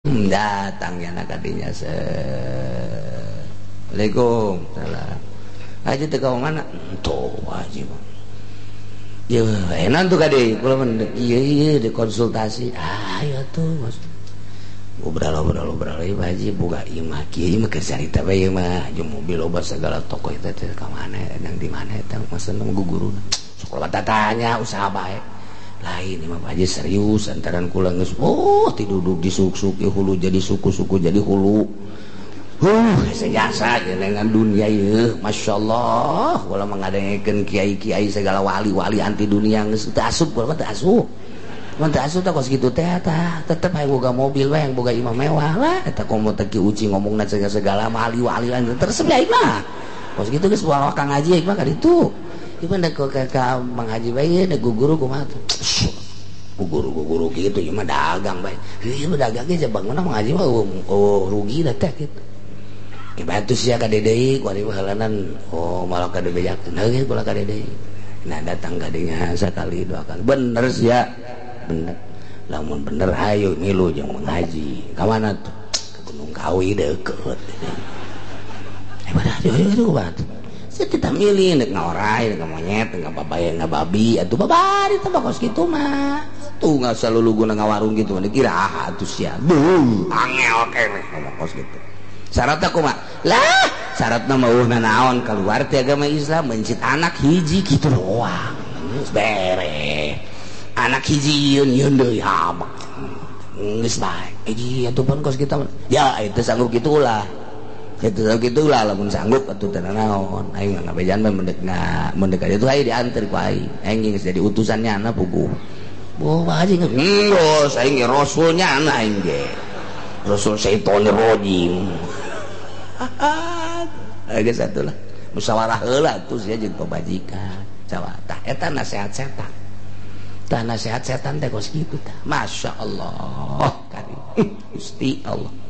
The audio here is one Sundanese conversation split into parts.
Datang ya nak kadinya. Assalamualaikum. Salam. Haji teu ka mana? Tuh haji mah. Ya enak tuh kade kula mah ieu ieu dikonsultasi. Ayo tuh Mas. Ngobrol-ngobrol ieu haji boga ieu mah kieu ieu mah keur carita bae ieu mah jeung mobil loba segala toko eta teh ka mana yang di mana eta maksudna guguruna. Sekolah tatanya usaha bae. Lain imah Pak Haji serius antaran kula geus oh tiduduk disuk-suk hulu jadi suku-suku jadi hulu. Sejasa dengan dunia ieu masyaallah kula mengadengekeun kiai-kiai segala wali-wali anti dunia geus teu asup kula mah teu asup. Mun teu asup tah kos kitu teh tah tetep hayang boga mobil we hayang boga imah mewah lah eta komo teh Ki Uci ngomongna segala wali-wali teresep ya imah. Kos kitu geus bawa Kang Haji imah ka ditu. Gimana kok ka Mang Haji bae da guru kumaha tuh? Guru-guru gitu ieu mah dagang bae. Ieu mah dagang ge bangunna Mang Haji mah oh rugi da teh gitu. Ke bantu sia ka deui ku ari halanan oh malah ka dibejakeun heuh kula ka deui. Nah datang ka dinya sakali dua kali. Bener sia. Bener. Lamun bener hayu milu jeung Mang Haji. Ka mana tuh? Ke Gunung Kawi deukeut. Eh badah ayo kumaha tuh? Saya tidak milih nek ngaorai nek monyet nek babaya nek babi atuh babari teh kos kitu mah tuh nggak selalu guna ngawarung gitu mah dikira ah atuh sia beuh angel keneh ngomong kos kitu syaratna kumaha lah syaratna mah eueuh naon keluar ti agama Islam mencit anak hiji kitu doang geus beres anak hiji yeun yeun deui hamak geus bae hiji atuh pun kos kitu ya itu sanggup kitu ulah itu gitulah lamun sanggup atuh teu naon aing mah ngabejan mah mendek mendek aja tuh aing diantar ku aing aing geus jadi utusannya ana puguh boh Pak Haji geus aing ge rasulnya ana aing ge rasul syaitonir rajim geus atuh lah musyawarah heula atuh sia jeung pamajikan tah eta nasihat setan tah nasihat setan teh kos kitu tah masyaallah kari Gusti Allah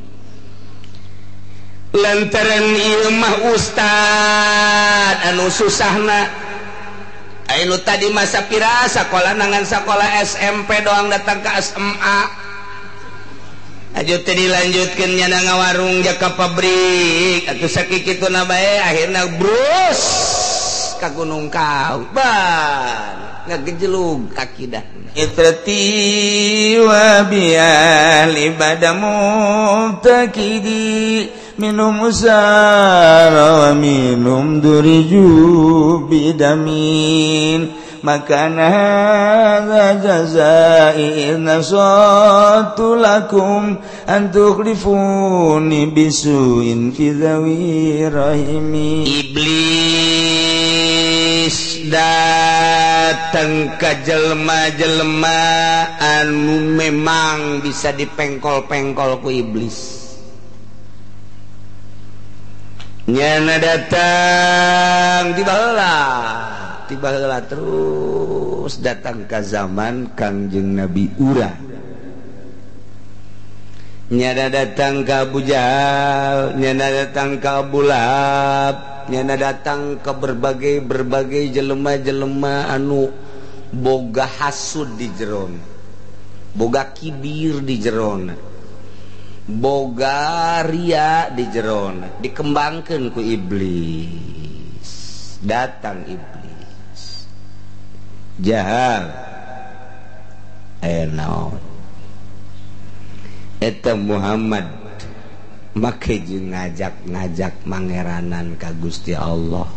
lantaran ieu mah ustad anu susahna anu tadi masa pira sakola nangan sakola SMP doang datang ke SMA aju teh dilanjutkeun nyana ngawarung ja ka pabrik atuh sakikituna bae akhirna brus ka Gunung Kawi ban ngagejelug akidah itrati wa biali badamu takidi minum usara wa minum duriju bidamin makana hadza jazai in nasatu lakum an tukhlifuni bisuin fi dhawi rahimi. Iblis datang ke jelema-jelema anu memang bisa dipengkol-pengkol ku iblis. Nyana datang tiba heula terus datang ke zaman Kangjeng Nabi Ura. Nyana datang ke Abu Jahal, nyana datang ke Abu Lahab, nyana datang ke berbagai jelema-jelema anu boga hasud di jeron, boga kibir di jeron, boga ria di jeron, dikembangkan ku iblis. Datang iblis Jahal aya naon eta Muhammad make jeung ngajak-ngajak mangeranan ka Gusti Allah.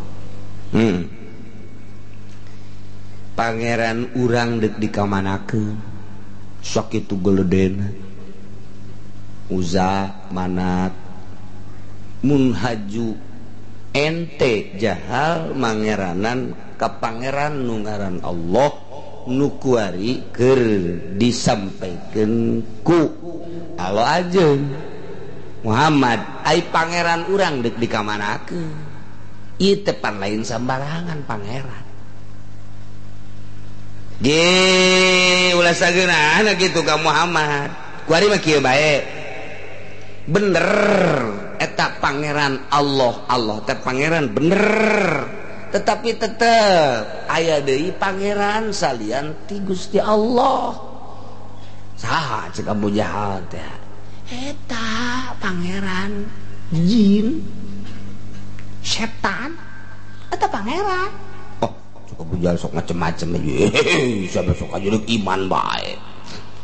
Pangeran urang deuk dikamanakeun sok kitu geledena Uza manat munhaju ente Jahal mangeranan ka pangeran nu ngaran Allah nu kuari keur disampaikeun ku Allah ajeun Muhammad ai pangeran urang deuk dikamanakeun ieu teh pan lain sambarangan pangeran ge ulah sageunahna kitu ka Muhammad kuari mah kieu bae bener eta pangeran Allah Allah teh pangeran bener tetapi tetep aya deui pangeran salian ti Gusti Allah. Saha cek Abu Jahal teh Eta pangeran jin setan eta pangeran. Oh, cukup bujal sok macem-macem aja. Siapa sok aja iman bae.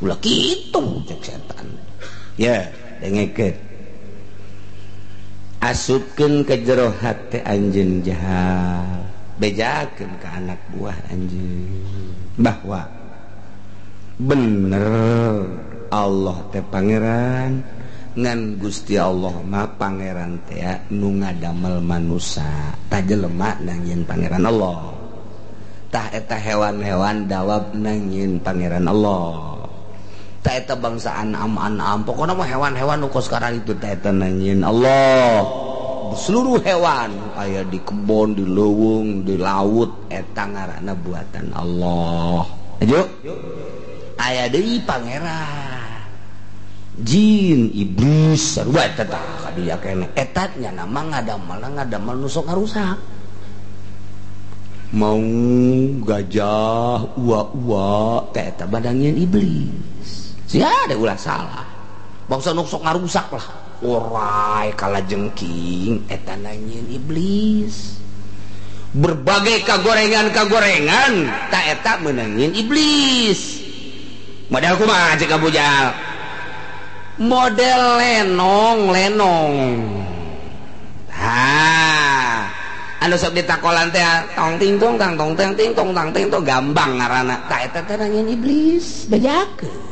Ulah kitu cek setan. Ya, dengekeun. Asupkeun ke jero hate anjeun jahat. Bejakeun ka anak buah anjeun bahwa bener Allah teh pangeran ngan Gusti Allah mah pangeran teh nu ngadamel manusa tah jelema nangieun pangeran Allah tah eta hewan-hewan dawab nangieun pangeran Allah tah eta bangsa anam-anam pokona mah hewan-hewan nu kos kararitu tah eta nangieun Allah. Seluruh hewan aya di kebon, di leuweung, di laut eta ngaranna buatan Allah. Ayo aya deui pangeran jin iblis sarua eta tah kadieu keneh eta nya nama ngadamel nu sok ngarusak mau gajah ua-ua teh eta badangieun iblis sia ada ulah salah bangsa nu sok ngarusak lah orai kalajengking eta nangieun iblis berbagai kagorengan-kagorengan ta eta meunangieun iblis model kumaha cek Abu Jahal model lenong-lenong ha anu sok ditakolan teh tong ting tong tang tong teng ting tong tang ting tong gambang ngaranna ta eta teh nangieun iblis bejakeun.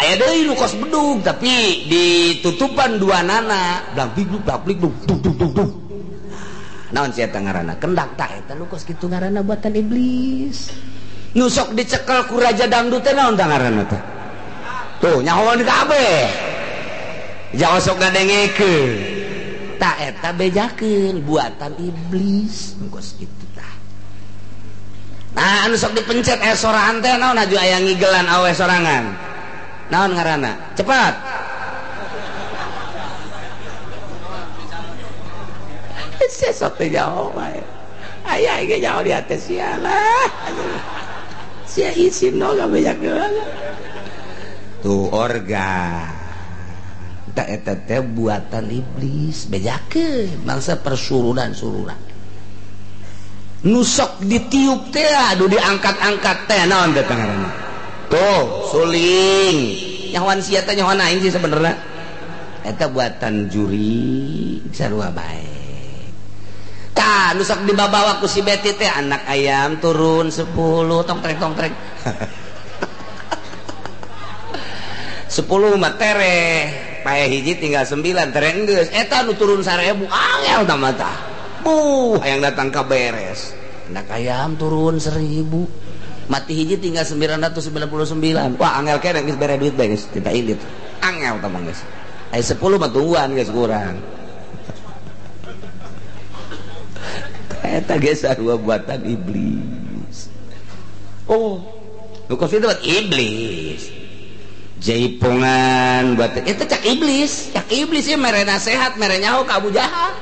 Aya deui nu kos bedug tapi ditutupan dua nana blang big blang big dung dung dung dung naon sia eta ngaranna kendak ta eta nu kos kitu ngaranna buatan iblis nu sok dicekel ku raja dangdut teh naon tah ngaranna teh tuh nyahoan kabeh jangan sok ngadengekeun ta eta bejakeun buatan iblis nu kos kitu tah. Nah anu sok dipencet aya sorangan teh naon aju aya ngigelan awe sorangan naon ngaranna cepat sesok teh jauh bae aya ge jauh di hati sia lah sia isin no gabejakeun tuh organ tak eta teh buatan iblis bejakeun bangsa persurunan-surunan nu sok ditiup teh aduh diangkat-angkat teh naon teh ngaranna tuh suling nyahoan sia teh nyahoan aing sih sebenarnya eta buatan juri sarua bae tah nu sok dibabawa ku si Beti teh anak ayam turun 10 tong trek tong trek 10 mah tereh pae hiji tinggal 9 tereh geus eta nu turun 1000 angel tah mah tah buh hayang datang ka beres anak ayam turun 1000 mati hiji tinggal 999 wah angel kene geus bere duit bae geus tidak ilit angel tah mah geus aya 10 mah tungguan geus kurang eta geus sarua buatan iblis. Oh nu kos itu buat iblis jaipongan buat itu cak iblis ieu mere nasehat mere nyaho ka Abu Jahal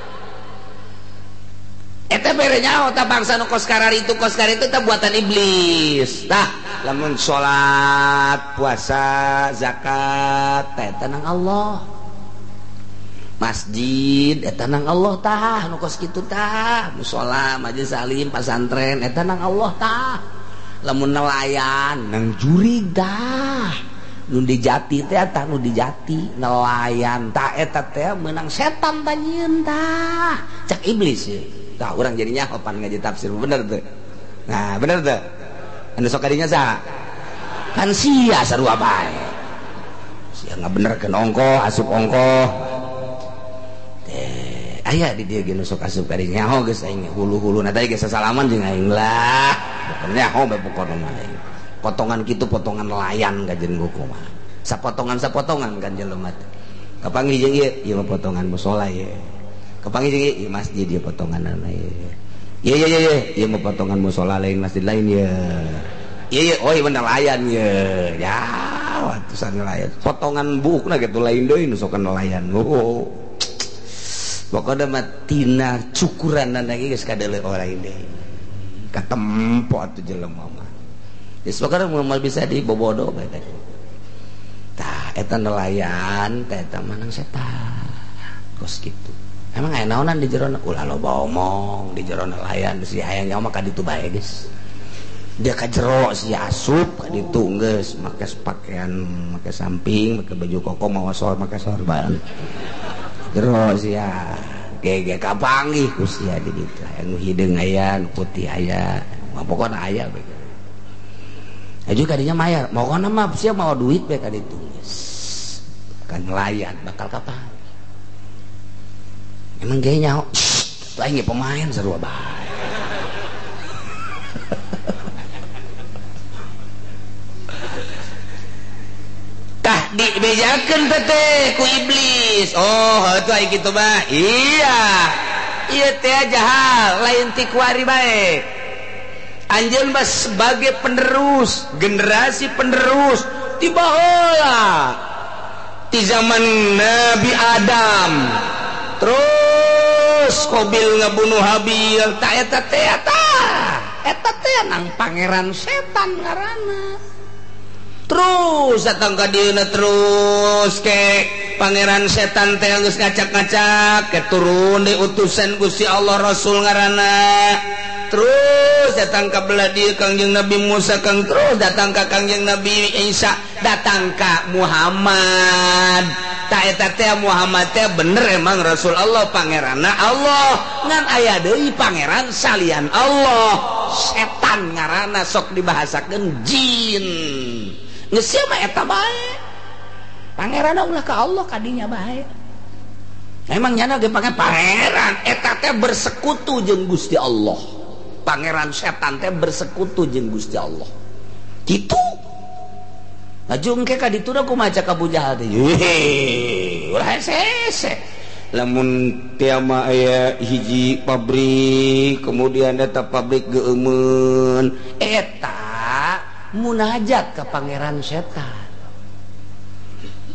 eta bere nyaho tah bangsa nu kos kararitu tah buatan iblis tah lamun salat puasa zakat teh eta nang Allah masjid eta nang Allah tah nu kos kitu tah musala majelis salim pasantren eta nang Allah tah lamun nelayan nang jurig tah nu dijati teh tah nu dijati nelayan tah eta teh meunang setan tah nyieun tah cak iblis ye. Tah urang jadinya opan ngaji tafsir bener tuh. Nah, bener tuh. Anu sok kadinya saha? Kan sia sarua bae. Sia ngabenerkeun ongkoh, asup ongkoh. Teh, aya di dieu ge nu sok asup kadinya nyaho geus aing hulu-huluna tadi geus sasalaman jeung aing lah. Pokona nyaho bae pokona mah aing. Potongan kitu potongan nelayan kajen kumaha. Sapotongan-sapotongan kan jelema teh. Kapanggih jeung ieu, ieu mah potongan musala ieu. Kapanggih jeung ieu masjid ieu potonganana ieu. Ieu ieu ieu ieu mah potongan musala lain masjid lain ieu. Ieu ieu oh ieu nelayan ieu. Ya, atusan nelayan. Potongan buukna kitu lain deui nu sok nelayan. Oh. Pokona mah tina cukuranana ge geus kadeuleu lain deui. Katempo atuh jelema mah. Geus pokona moal bisa dibobodo bae teh. Tah Eta nelayan teh eta manang setan. Kos kitu. Emang aya naonan di jero ulah loba omong di jero nelayan si hayang nyawa mah ka ditu bae geus. Dia ka jero si asup ka ditu geus make pakaian make samping make baju koko mawa sor make sorban. Jero sia gege kapanggih ku sia di ditu. Aya nu hideung aya nu putih aya. Pokona aya bae. Aju kadinya mayar, pokona mah sia mawa duit bae ka ditu geus. Kan nelayan bakal kapan? Emang gaya nyaho, tuh aing pemain sarua bae. Tah dibejakeun teh ku iblis. Oh, heuh aing kitu mah. Iya. Ieu teh jahal, lain ti kuari bae. Anjeun mah sebagai penerus, generasi penerus ti baheula. Ti zaman Nabi Adam. Terus Qabil ngabunuh Habil, tak eta teh eta. Eta teh nang pangeran setan ngaranna. Terus datang ka dieuna terus ke pangeran setan teh geus ngacak-ngacak, ke turun di utusan Gusti Allah Rasul ngaranna. Terus datang ka belah dieu Kangjeng Nabi Musa, kang terus datang ka Kangjeng Nabi Isa, datang ka Muhammad. Ta eta teh Muhammad teh bener emang Rasul Allah pangeranna Allah ngan aya deui pangeran salian Allah setan ngaranna sok dibahasakeun jin geus sia mah eta bae pangeranna ulah ka Allah kadinya bae emang nyana ge pangeran eta teh bersekutu jeung Gusti Allah pangeran setan teh bersekutu jeung Gusti Allah kitu. Laju engke ka ditu da kumaha ka Abu Jahal teh. Heuh, ulah hese. Lamun tiama aya hiji pabrik, kemudian eta pabrik geueumeun, eta munajat ka pangeran setan.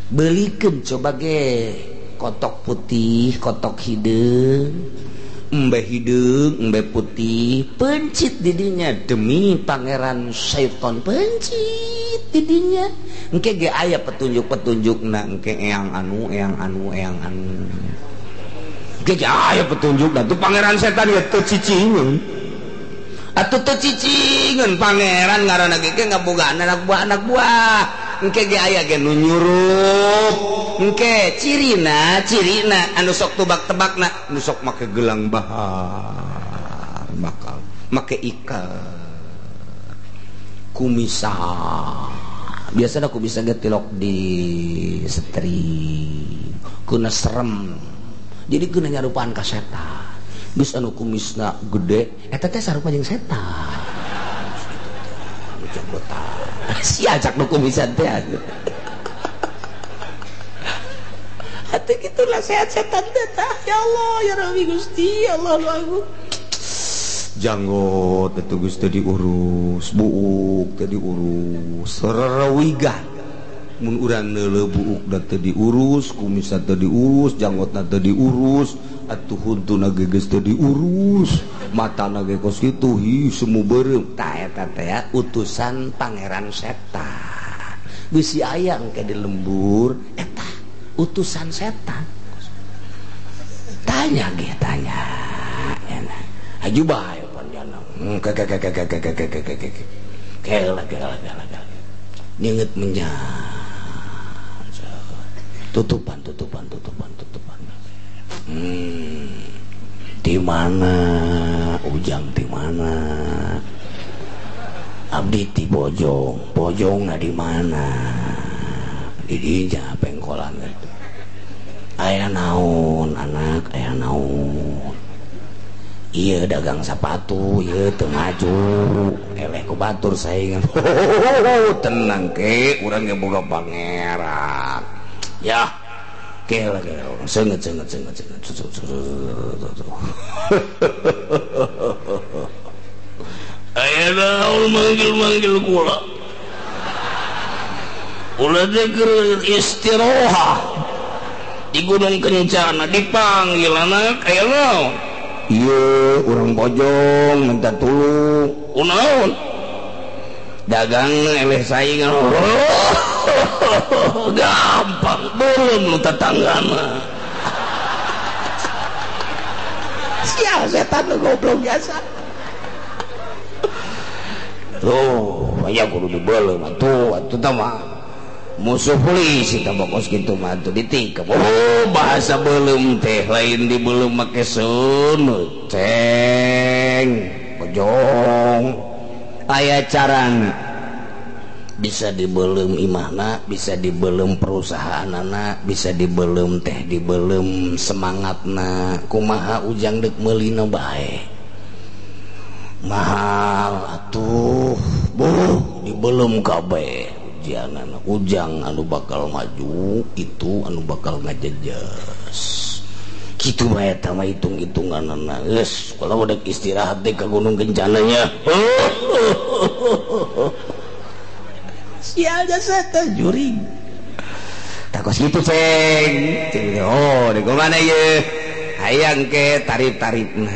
Belikeun coba ge kotok putih, kotok hideung, embe hideung, embe putih, pencit didinya demi pangeran setan pencit didinya. Engke ge aya petunjuk-petunjukna engke eyang anu, eyang anu, eyang anu. Engke ge aya petunjukna tuh pangeran setan ge teu cicingeun. Atuh teu cicingeun pangeran ngaranna ge ge ngabogaan anak buah anak buah. Engke ge aya ge nu nyurup. Engke cirina, cirina anu sok tebak-tebakna, nu sok make gelang bahar, bakal make ikat kumisa. Biasanya aku bisa getilok di setri kuna serem jadi kuna nyarupaan ka setan geus anu kumisna gede eta teh sarupa jeung setan si ajak nu kumisan teh atuh kitu lah sehat setan teh ya Allah ya Rabbi Gusti Allah lu janggot teu geus teu diurus buuk teu diurus rerewigan mun urang neuleuh buuk da teu diurus kumisna teu diurus janggotna teu diurus atuh huntuna ge geus teu diurus matana ge kos kitu hi semu beureum tah eta teh utusan pangeran setan bisi aya engke di lembur eta utusan setan tanya ge tanya enak aju bae panjana kela kela kela nyeungeut menyang tutupan tutupan tutupan tutupan di mana ujang di mana abdi ti Bojong Bojongna di mana di dinya pengkolan gitu aya naon anak aya naon iya dagang sepatu iya teu maju eleh ku batur saingan tenang ke urang ge boga pangeran ya kela kela senget senget senget senget aya naon manggil-manggil kula ulah teh keur istirohah di Gunung Kencana dipanggil anak aya naon iya urang Bojong minta tulung kunaon dagang eleh saingan. Gampang belum lu tetangga mah. Sial setan lu goblok biasa. Tuh, aya kudu dibeuleum atuh, atuh tah mah. Musuh polisi tah bokos kitu mah atuh ditikep. Oh, bahasa beuleum teh lain dibeuleum make seuneu. Ceng, bojong. Aya carana. Bisa dibeuleum imahna, bisa dibeuleum perusahaanana, bisa dibeuleum teh dibeuleum semangatna. Kumaha ujang deuk meulina bae. Mahal atuh, buh dibeuleum kabeh ujianana. Ujang anu bakal maju itu anu bakal ngajejes. Kitu bae eta mah hitung-hitunganana. Geus, kalau udah istirahat deh ke Gunung Kencananya. Sial jasa teh juring. Takos kitu ceng. Oh, di mana ye? Hayang ke tarif-tarifna.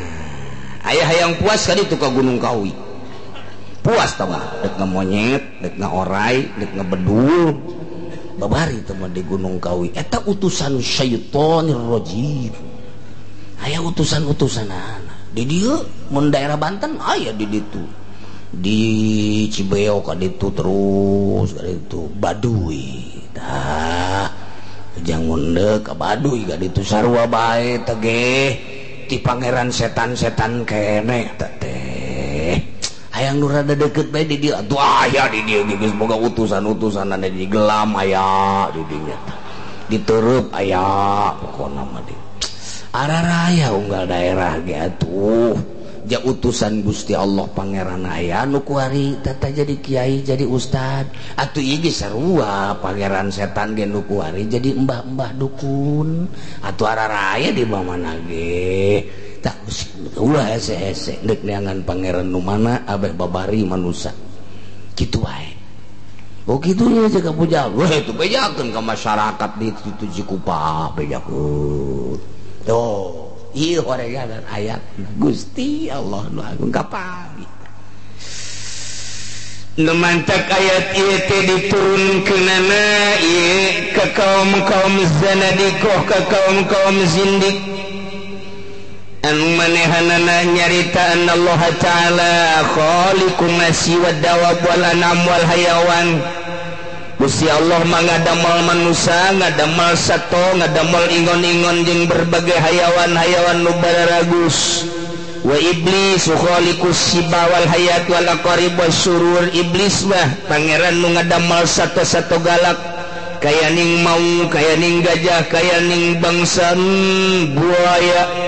Ayah hayang puas kali itu ke Gunung Kawi. Puas tau gak? Dek ngemonyet, dek ngeorai, dek ngebedul. Babari teman di Gunung Kawi. Eta utusan syaitonir rajim. Aya utusan-utusan anak. Di dieu mun daerah Banten aya di ditu. Di Cibeo ka ditu terus ka ditu Baduy. Tah, ujang mundeuk ka Baduy ka ditu sarua bae teh ge. Ti pangeran setan-setan kene teh. Hayang nu rada deket bae di dieu atuh aya di dieu geus boga utusan-utusanna di gelam aya di dinya. Ditereup aya pokona mah di. Araraya unggal daerah ge atuh. Ja utusan Gusti Allah pangeran aya nu kuari tata jadi kiai jadi ustad. Atuh ieu ge sarua pangeran setan ge nu kuari jadi embah-embah dukun. Atuh araraya di mana ge. Tak ulah hese-hese deuk neangan pangeran nu mana abeh babari manusa. Kitu wae. Oh kitu nya jaga puja. Weh itu bejakeun ka masyarakat di situ Cikupa bejakeun. Tuh. Ieu horegan ayat Gusti Allah nu agung kapagi. Nu mantak ayat ieu teh diturunkeunana ieu ka kaum-kaum zanadiqah, ka kaum-kaum zindik. Anu manehanana nyarita Allah Ta'ala khaliqun nasi wad dawab wal anam wal hayawan. Gusti Allah mah ngadamel manusia, ngadamel sato, ngadamel ingon-ingon jeung berbagai hayawan-hayawan nu bararagus. Wa iblis khaliqus siba wal hayat wal aqarib wasyurur. Iblis mah pangeran nu ngadamel sato-sato galak, kaya ning maung, kaya ning gajah, kaya ning bangsa buaya.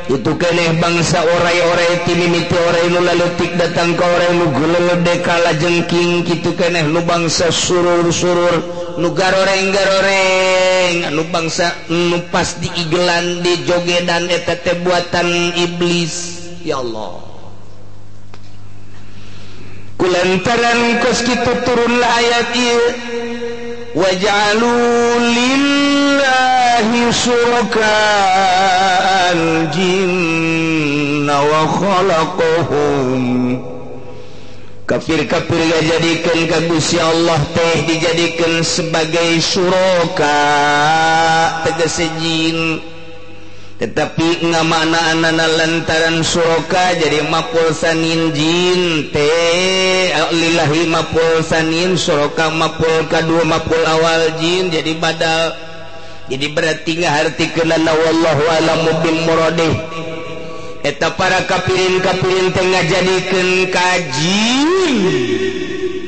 Itu keneh bangsa orai-orai timimiti orai nu laletik datang ka orai nu geuleulede kalajengking. Kitu keneh nu bangsa surur-surur nu garoreng-garoreng anu bangsa nu pas diigelan dijogedan eta teh buatan iblis. Ya Allah, kulantaran kos kitu turunlah ayat ieu waj'alu lillahi syuraka al-jinna wa khalaqahum. Kafir-kafir dijadikan ka Gusti Allah teh dijadikan sebagai syuraka tegese jin, tetapi ngamaknaanana lantaran syuraka jadi mapul sanin jin teh lillahi mapul sanin syuraka mapul kadua mapul awal jin jadi badal. Jadi berarti ngahartikeunana wallahu alamu bil muradih. Eta para kafirin-kafirin teh ngajadikeun ka jin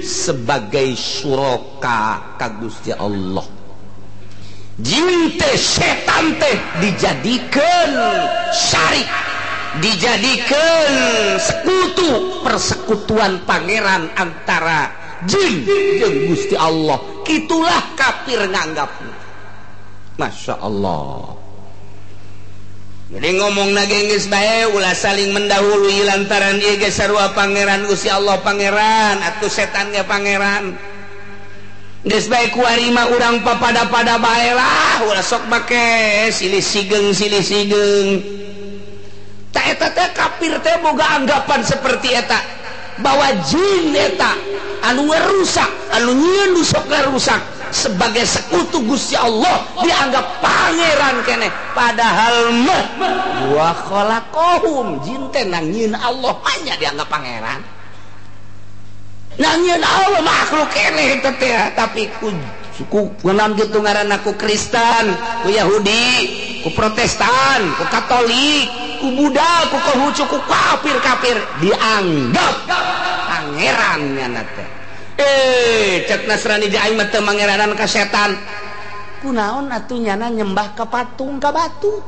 sebagai syuraka ka Gusti Allah. Jin teh setan teh dijadikeun syarik, dijadikeun sekutu, persekutuan pangeran antara jin jeung Gusti Allah. Kitulah kafir nganggapna. Masya Allah. Jadi ngomong nage geus bae ulah saling mendahului lantaran ieu ge sarua pangeran Gusti Allah pangeran atuh setan ge pangeran. Geus bae kuari mah urang papada-pada bae lah, ulah sok make silih sigeng silih sigeng. Ta eta teh kafir teh boga anggapan seperti eta bahwa jin eta anu ngerusak, anu nyieun nu sok ngarusak sebagai sekutu Gusti Allah dianggap pangeran keneh, padahal mah wa khalaqahum jin teh nang nyieun Allah mah dianggap pangeran. Nang nyieun Allah makhluk keneh eta teh, tapi ku suku kunaon kitu ngaranna, ku Kristen, ku Yahudi, ku Protestan, ku Katolik, ku Buddha, ku Konghucu, ku kafir-kafir dianggap pangeran nyana teh. Cek Nasrani di aing mah teu mangeranan ka setan. Kunaon atuh nyana nyembah ka patung ka batu?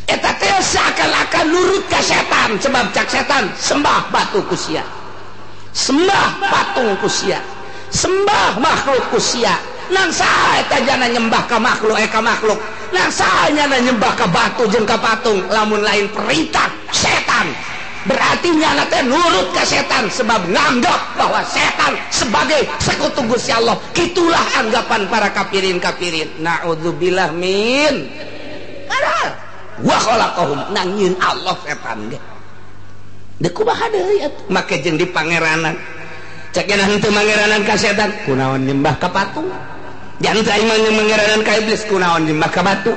Eta teh seakan-akan nurut ka setan, sebab cak setan sembah batu ku sia, sembah patung ku sia, sembah makhluk ku sia. Nang saha eta jana nyembah ka makhluk ka makhluk? Nang saha nyana nyembah ka batu jeung ka patung lamun lain perintah setan? Berarti nyana teh nurut ka setan sebab nganggap bahwa setan sebagai sekutu Gusti Allah. Kitulah anggapan para kafirin-kafirin. Na'udzubillah min. Padahal wa khalaqahum nang nyieun Allah setan ge. Deuk kumaha deui atuh? Make jeung di pangeranan. Cek nya henteu mangeranan ka setan, kunaon nyembah ka patung? Jangan aing mah mangeranan ka iblis, kunaon nyembah ka batu?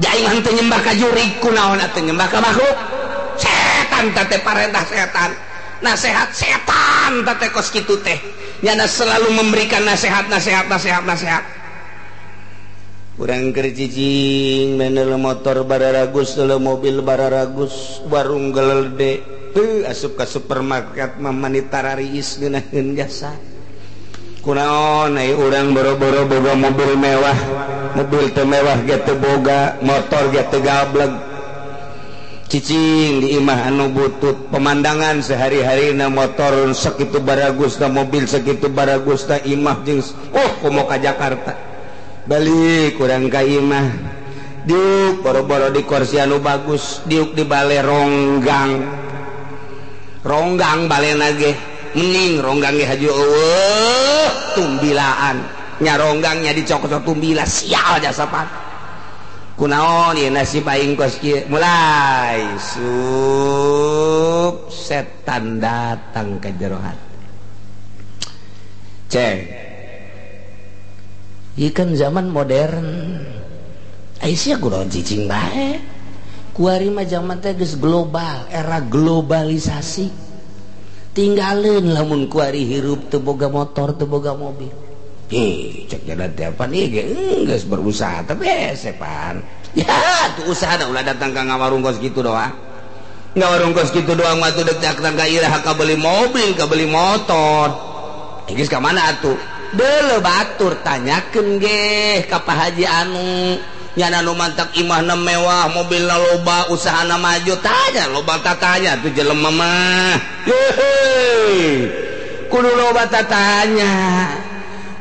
Aing mah henteu nyembah ka jurig, kunaon atuh nyembah ka makhluk? Setan teh parentah setan, nasihat setan teh kos kitu teh. Nyana selalu memberikan nasihat, nasihat, nasihat, nasihat. Urang keur cicing menel motor bararagus, teu mobil bararagus, warung gelede, teu asup ka supermarket mah mani tarariis ngeunaheun jasa. Kunaon ai urang boro-boro boga mobil mewah, mobil teu mewah ge teu boga, motor ge teu gableg. Cicing di imah anu butut, pemandangan sehari-harina motor sakitu baragusna, mobil sakitu baragusna, imah jeung oh komo ka Jakarta. Balik kurang ka imah, diuk boro-boro di kursi anu bagus, diuk di bale ronggang. Ronggang balena ge mending ronggang ge haju eueuh tumbilaan. Nya ronggangnya dicokot tumbila sial jasa pan. Kunaon ieu nasib aing kos kieu, mulai sup setan datang ke jero hati. Cek ieu kan zaman modern, ai sia kunaon cicing bae. Kuari mah zaman teh geus global, era globalisasi. Tinggalin lamun kuari hirup teu boga motor, teu boga mobil. Hei, cek jalan tiap nih, geus berusaha tapi sepan. Ya, tuh usaha dah ulah datang ka ngawarung kos kitu doang. Ngawarung kos kitu doang mah tuh dek datang ka iraha ka beli mobil, ka beli motor. Geus ka mana atuh? Deuleu batur tanyakeun ge ka Pak Haji anu nyana nu mantak imahna mewah, mobilna loba, usahana maju, tanya loba tatanya tuh jelema mah. Heuh. Kudu loba tatanya.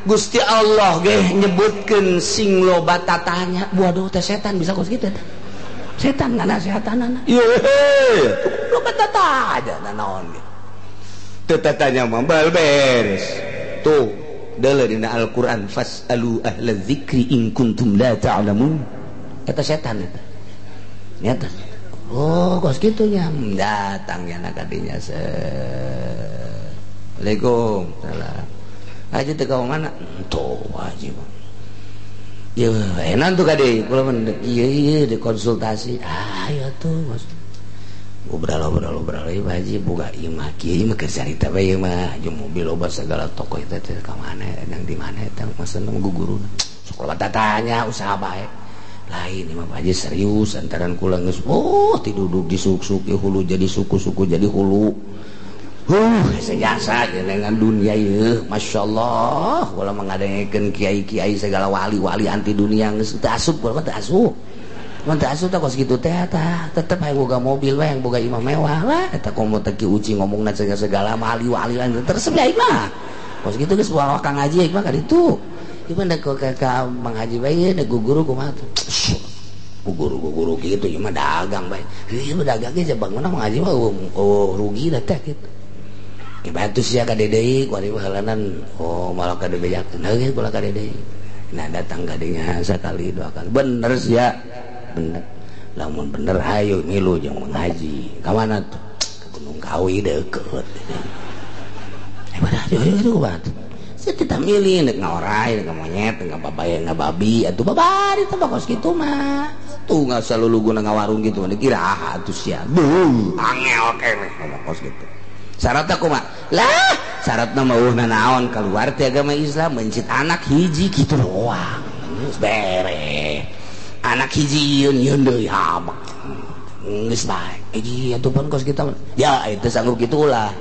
Gusti Allah ge nyebutkeun sing loba tatanya. Waduh teh setan bisa kos kitu teh. Setan nganasehatanana. Yehe, loba tatanya naon ge. Teu tatanya mah bal beres. Tuh, deuleu dina Al-Qur'an fasalu ahla dzikri in kuntum la ta'lamun. Eta setan eta. Nyata. Oh, kos kitu nya datang nya ka dinya. Assalamualaikum. Salam. Haji teu ka mana? Tuh haji mah. Yeuh, enak tuh kade, kula mah ieu ieu dikonsultasi. Ah, ya tuh, Mas. Ngobrol-ngobrol ieu Pak Haji boga ieu mah kieu ieu mah keur carita bae ieu mah. Jeung mobil loba segala toko eta teh ka mana, nang di mana eta maksudna mah guguruna. Sok loba tatanya usaha bae. Lain ieu mah Pak Haji serius antaran kula geus oh tiduduk disuk-suk hulu jadi suku-suku jadi hulu. Sejasa dengan dunia ieu, Masya Allah. Kula mengadengekeun kiai-kiai segala wali-wali anti dunia geus teu asup, kula mah teu asup. Mun teu asup teh kos kitu teh tah, tetep hayang boga mobil we, hayang boga imah mewah lah. Eta komo teh ki uci ngomongna segala wali-wali lain tersep ya imah. Kos kitu geus bawa Kang Haji imah ka ditu. Ieu mah da ka Mang Haji bae da guru kumaha tuh. Guru-guru kitu ieu mah dagang bae. Ieu mah dagang ge bangunna Mang Haji mah oh rugi da teh kitu. Bantu sia ka deui kuari halanan oh malah ka dibejakeun heuh kula ka deui. Nah datang ka dinya sakali dua kali bener sia bener lamun bener hayu ngilu jeung mengaji ka mana tuh ka Gunung Kawi deukeut. Aduh kumaha. Saya tidak milih nek ngaorai, nek monyet, nek babaya, nek babi, atuh babari teh kos kitu mah. Tuh nggak selalu guna ngawarung gitu, dikira ah atuh sia. Beuh, angel keneh ngomong kos kitu. Syaratna kumaha? Lah, syaratna mah eueuh naon keluar ti agama Islam mencit anak hiji kitu doang. Geus bere. Anak hiji yeun yeun deui habak. Geus bae. Hiji atuh pun kos kitu. Ya itu sanggup kitu ulah.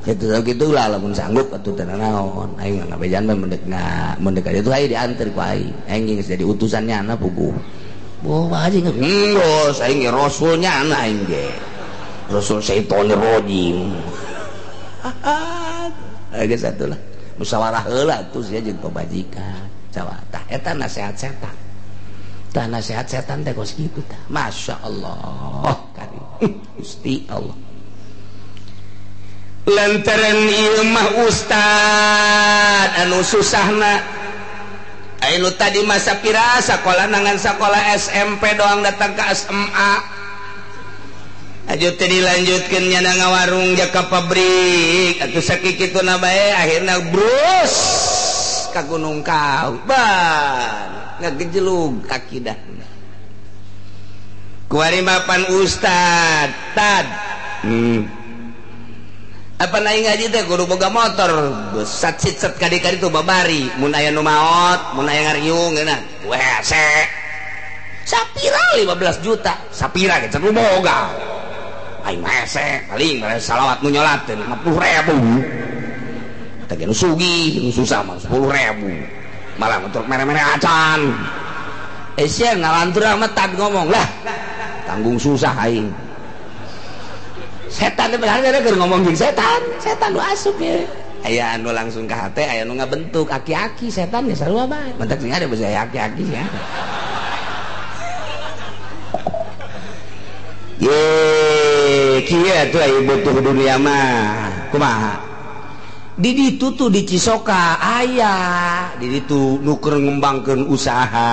Itu gitulah lamun sanggup atuh teu naon aing mah ngabejan mah mendek aja tuh aing diantar ku aing aing geus jadi utusannya na puguh boh haji geus aing ge rasulnya na aing ge rasul syaitonir rajim geus atuh lah musyawarah heula atuh sia jeung pamajikan sawa tah eta nasihat setan tah nasihat setan teh kos kitu tah masyaallah karim Gusti Allah lantaran ieu mah ustad anu susahna anu tadi masa pira sakola nangan sakola SMP doang datang ke SMA aju teh dilanjutkeun nya ngawarung ja ka pabrik atuh sakituna bae akhirna brus ka Gunung Kawi ban ngagejelug akidahna kuari mapan ustad tad apa naik ngaji teh kudu boga motor sat sit sat kadi-kadi tuh babari mun aya nu maot mun aya ngariung geuna wese sapira 15 juta sapira ge nu boga aing hese paling salawat nu nyolat teh 50.000 teh nu sugih nu susah mah 10.000 malah untuk mere-mere acan sia ngalantur amat tad ngomong lah tanggung susah aing setan teh bener keur ngomong jeung setan, setan nu asup ye. Aya anu langsung ka hate, aya nu ngabentuk aki-aki setan ge sarua bae. Mentak sing ada basa aki-aki sia. Ye, kieu atuh aya butuh dunia mah. Kumaha? Di ditu tuh di Cisoka aya, di ditu nu keur ngembangkeun usaha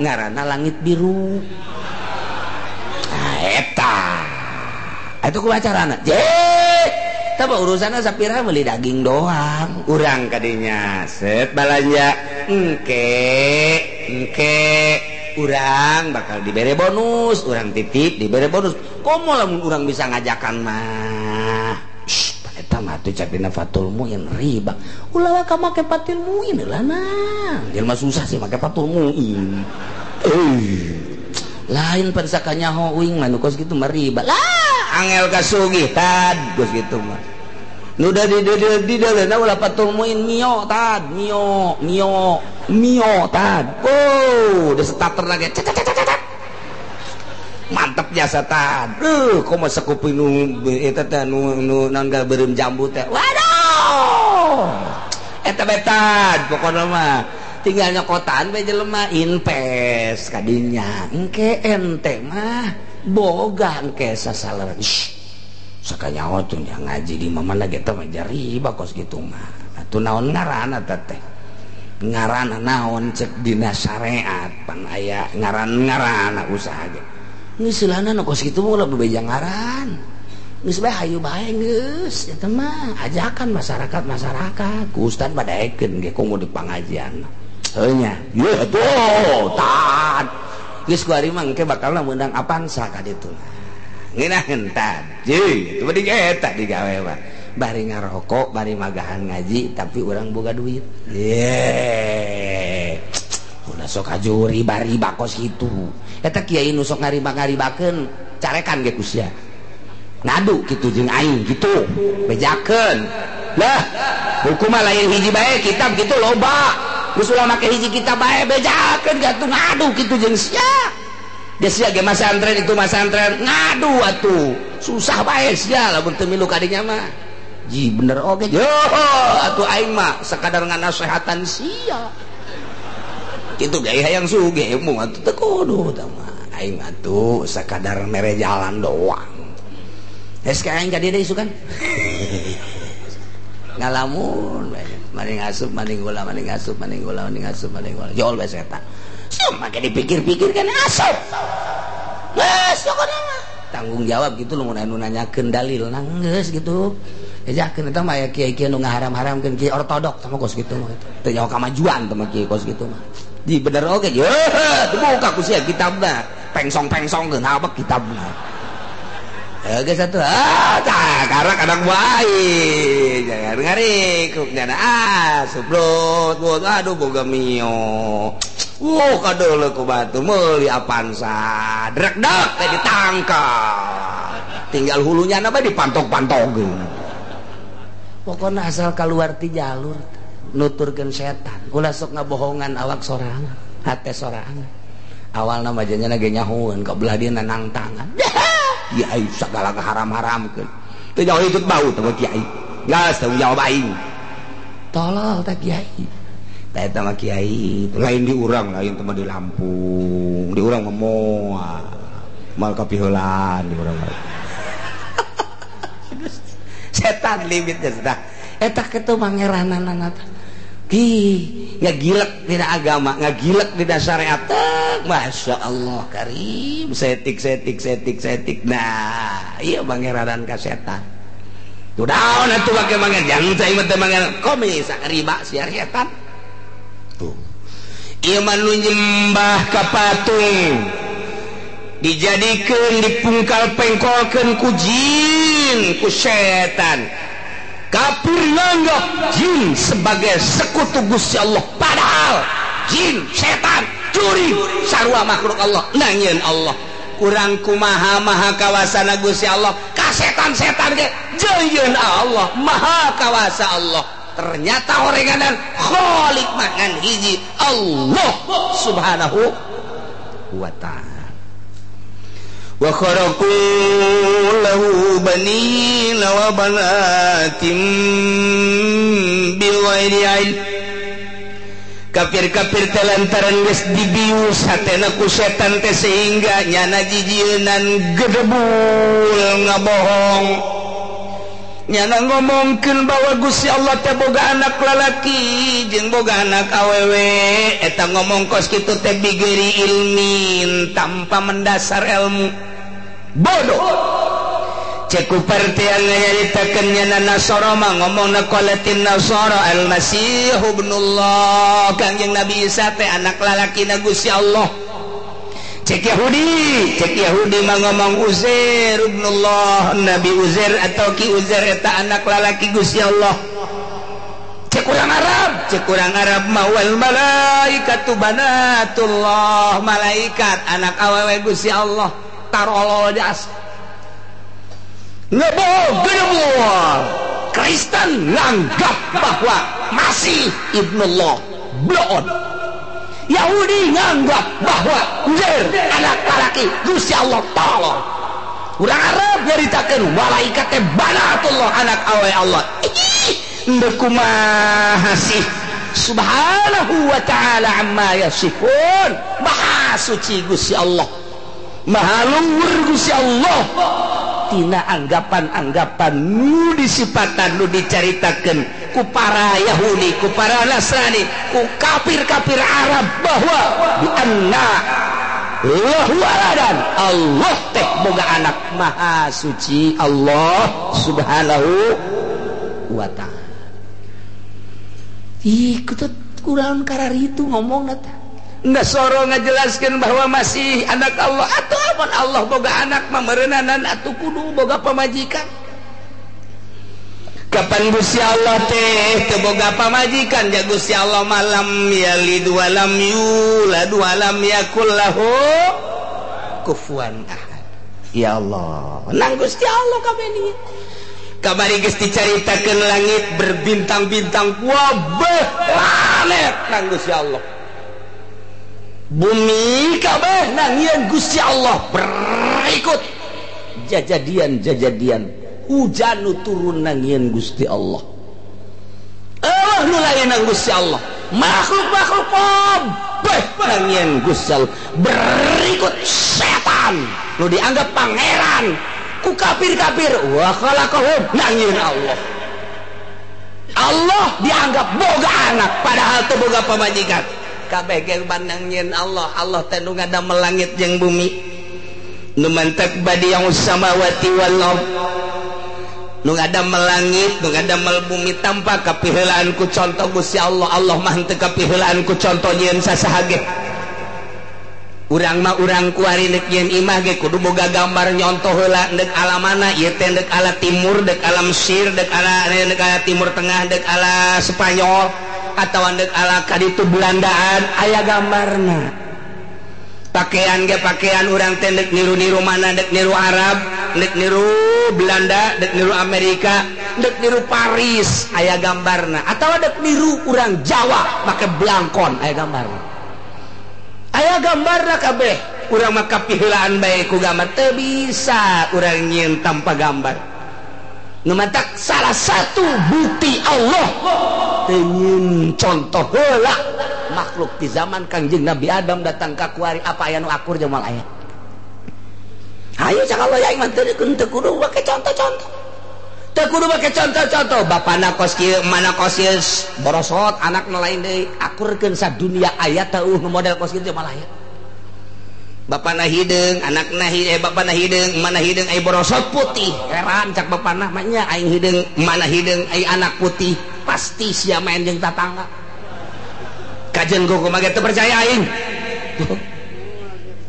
ngaranna Langit Biru. Nah, eta itu kumaha je tah urusanna sapira beli daging doang urang kadinya set balanja engke engke urang bakal dibere bonus urang titip dibere bonus komo lamun urang bisa ngajakan mah eta mah tuh capina fatul muin riba ulah ka make fatul muin lah nah jelema susah sih make fatul muin lain pansakanya hoing mah nu kos kitu mah riba lah angel kasugih tad geus kitu mah nu da di di ulah patul muin mio tad mio mio mio tad oh udah starter lagi mantep jasa tad komo sakuping nu eta teh nu naon beureum jambu teh waduh eta bae tad pokona mah tinggal nyokotan bae jelema invest kadinya engke ente mah boga engke sasalaran sakanyaho tuh yang ngaji di mana ge teh mah riba kos kitu mah atuh naon ngaranna teh ngaranna naon cek dina syariat pan aya ngaran-ngaranna usaha ge geus silana nu kos kitu mah ulah bebeja ngaran geus bae hayu bae geus eta mah ajakan masyarakat-masyarakat ku ustad badaekeun ge komo di pangajian heuh nya ye atuh tad geus ku ari mah engke bakalna meunang Avanza ka ditu ngeunaheun tad jeung itu mah eta digawe mah bari ngarokok bari magahan ngaji tapi urang boga duit ye ulah sok aju riba-riba kos kitu eta kiai nu sok ngariba-ngaribakeun carekan ge ku sia ngadu kitu jeung aing kitu bejakeun lah buku mah lain hiji bae kitab kitu loba geus ulah make hiji kitab bae bejakeun gatuh ngadu kitu jeung sia geus sia ge masantren itu masantren ngadu atuh susah bae sia lamun teu milu kadinya mah ji bener oge yo atuh aing mah sakadar nganasehatan sia kitu ge hayang sugih mung atuh teu kudu tah mah aing atuh sakadar mere jalan doang geus ka aing ka dieu deui isukan ngalamun maning asup maning gula maning asup maning gula maning asup maning gula jol bae setan sia make dipikir-pikir kan asup geus pokona mah tanggung jawab gitu loh mun anu nanyakeun dalil nanggeus gitu Ejakeun eta mah aya kiai-kiai nu ngaharam-haramkeun kiai ortodok sama kos kitu mah teu nyaho kamajuan teh mah kiai kos kitu mah. Di bener oge ye dibuka ku sia kitabna pengsong-pengsongkeun habek kitabna. Geus atuh ah tah karena kadang bae jangan ngarikuk nyana ah subrot aduh boga mio. Wuh kadeuleu ku batu meuli Avanza drek-dek teh ditangkap. Tinggal hulunya na bae dipantok-pantogkeun. Pokona asal kaluar ti jalur nuturkeun setan ulah sok ngabohongan awak sorangan hate sorangan. Awalna mah janyana ge nyahoeun ka belah dieuna nangtangan. Kiai sagala haram-haramkeun. Teu jauh ikut bau teh kiai. Geus tanggung jawab aing. Tolol teh kiai. Teh eta mah kiai, lain di urang, lain teh mah di Lampung. Di urang mah moal. Moal kapiheulaan di urang mah. Setan limitnya sudah. Eta kitu mangerananana teh. Ki ngagilek dina agama, ngagilek dina syariat. Masya Allah karim, setik setik setik setik. Nah, iya mangeranan ka setan. Tuh daun atuh make manger, jangan saya mah teh manger komis riba siar setan. Tuh. Ieu mah nu nyembah ka patung. Dijadikeun dipungkal pengkolkeun ku jin, ku setan. Kafir nganggap jin sebagai sekutu Gusti Allah, padahal jin, setan, curi sarua makhluk Allah nangieun Allah. Kurang kumaha maha kawasana Gusti Allah ka setan-setan ge jeuyeun Allah, maha kawasa Allah. Ternyata orenganan khalik mangan hiji Allah Subhanahu wa ta'ala. Wa kharaqu lahu banina wa banatin bighairi ilm. Kafir-kafir teh lantaran geus dibius hatena ku setan teh sehingga nyana jijieunan gedebul ngabohong. Nyana ngomongkeun bahwa Gusti Allah teh boga anak lalaki jeung boga anak awewe. Eta ngomong kos kitu teh bighairi ilmin, tanpa mendasar ilmu. Bodoh. Cek ku partian nyaritakeun nyana Nasara mah ngomongna qalatin Nasara al-Masih ibnullah, Kangjeng Nabi Isa teh anak lalakina Gusti Allah. Cek Yahudi mah ngomong Uzair ibnullah, Nabi Uzair atau Ki Uzair eta anak lalaki Gusti Allah. Cek urang Arab mah wal malaikatu banatullah, malaikat anak awewe Gusti Allah. Tarolol jas ngebohong gedebul. Kristen nganggap bahwa Masih ibnullah bloon. Yahudi nganggap bahwa Uzair anak laki Gusti Allah tolong. Urang Arab nyaritakeun malaikat teh banatullah anak awe Allah. Ih, ndeu kumaha sih? Subhanahu wa ta'ala amma yasifun. Maha suci Gusti Allah, maha luhur Gusti Allah. Tina anggapan-anggapan nu disipatan nu dicaritakeun ku para Yahudi, ku para Nasrani, ku kafir-kafir Arab bahwa bi anna lahu waladan, Allah teh boga anak. Maha suci Allah Subhanahu wa ta'ala. Ih, kutut kurang kararitu ngomongna teh. Nasoro ngajelaskan bahwa masih anak Allah atau amun Allah boga anak mameureunanan atuh kudu boga pamajikan. Kapan Gusti Allah teh teu boga pamajikan? Ja Gusti Allah malam yalid walam yulad walam yakul lahu kufuwan ahad. Ya Allah, nang Gusti Allah kabeh ieu. Kamari geus dicaritakeun langit berbintang-bintang wabeh planet nang Gusti Allah. Bumi kabeh nangieun Gusti Allah. Berikut jajadian-jajadian hujan nu turun nangieun Gusti Allah. Allah nu lain nang Gusti Allah. Makhluk-makhluk kabeh nangieun Gusti Allah. Berikut setan nu dianggap pangeran ku kafir-kafir wa khalaqahum nangieun Allah. Allah dianggap boga anak padahal teu boga pamajikan. Kabeh ge nangieun Allah. Allah teh nu ngadamel langit jeung bumi. Nu mantak badi'us samawati wal ard. Nu ngadamel langit, nu ngadamel bumi tanpa kapiheulaan ku contoh Gusti Allah. Allah mah henteu kapiheulaan ku contoh nyieun sasaha ge. Urang mah urang kuari deuk nyieun imah ge kudu boga gambar nyontoh heula deuk ala mana ieu teh, deuk ala timur, deuk ala Mesir, deuk ala Timur Tengah, deuk ala Spanyol atawa deuk ala kaditu Belandaan, aya gambarna. Pakaian ge pakaian urang teh deuk niru-niru mana, deuk niru Arab, deuk niru Belanda, dek niru Amerika, dek niru Paris, aya gambarna. Atau dek niru urang Jawa make blangkon, aya gambarna. Aya gambarna kabeh. Urang mah kapiheulaan bae ku gambar, teu bisa urang nyieun tanpa gambar. Nu matak salah satu bukti Allah teu nyieun contoh heula makhluk di zaman Kangjeng Nabi Adam datang ka kuari, apa aya nu akur jeung moal aya? Ayo cak Allah ya iman teu kudu make contoh-contoh. Teu kudu make contoh-contoh. Bapana kos kieu, mana kos ieu, borosot anak nu lain deui, akurkeun sadunia aya teu model kos kieu malah aya. Bapana hideung, anakna hideung, bapana hideung, mana hideung ai borosot putih. Heran cak bapana mah nya aing hideung, mana hideung ai anak putih. Pasti sia main jeung tatangga. Kajen kumaha teu percaya aing.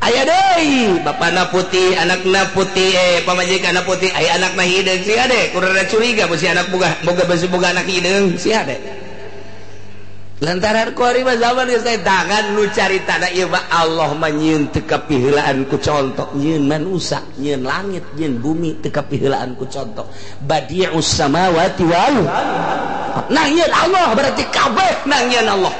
Aya deui, bapana putih, anakna putih, pamajikanna putih, aya anakna hideung sia de, kudu curiga bisi anak boga boga besi boga anak hideung sia de. Lantaran kuari mah zaman geus teh tangan nu caritana ieu mah Allah mah nyieun teu kapiheulaan ku contoh, nyieun manusa, nyieun langit, nyieun bumi teu kapiheulaan ku contoh. Badi'us samawati wal nah nyieun Allah berarti kabeh nang nyieun Allah.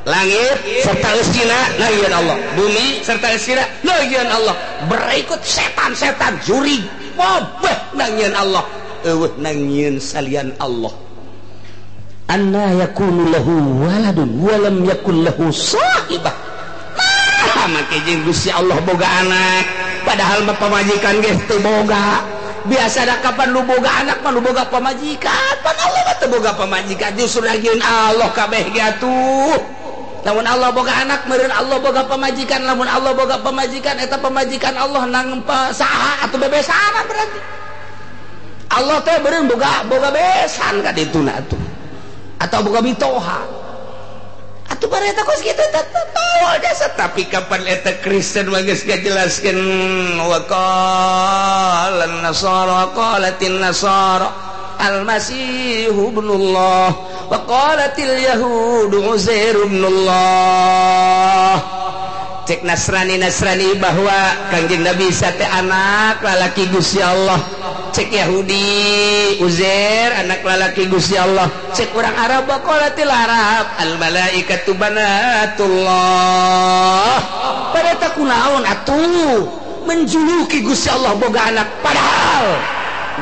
Langit serta eusina nangieun Allah, bumi serta eusina nangieun Allah, berikut setan-setan jurig kabeh nangieun Allah, eueuh nangieun salian Allah. Anna yakunu lahu waladun wa lam yakul lahu sahibah. Nah, make jeung Gusti Allah boga anak, padahal mah pamajikan geus teu boga. Biasa da kapan lu boga anak mah lu boga pamajikan, pan Allah mah teu boga pamajikan, justru nangieun Allah kabeh ge atuh. Lamun Allah boga anak meureun Allah boga pamajikan, lamun Allah boga pamajikan eta pamajikan Allah nang saha atuh bebesanan berarti. Allah teh beureun boga boga besan ka dituna atuh. Atau boga mitoha. Atuh bare eta kos kitu teh tol jasa, tapi kapan eta Kristen mah geus ngajelaskeun wa qala nasara qalatin nasara al-masihu ibnullah wa qalatil yahudu Uzair ibnullah. Cek Nasrani Nasrani bahwa Kangjeng Nabi Isa teh anak lalaki Gusti Allah. Cek Yahudi Uzair anak lalaki Gusti Allah. Cek orang Arab qalatil Arab al malaikatu banatullah. Pada tak kunaon atuh menjuluki Gusti Allah boga anak padahal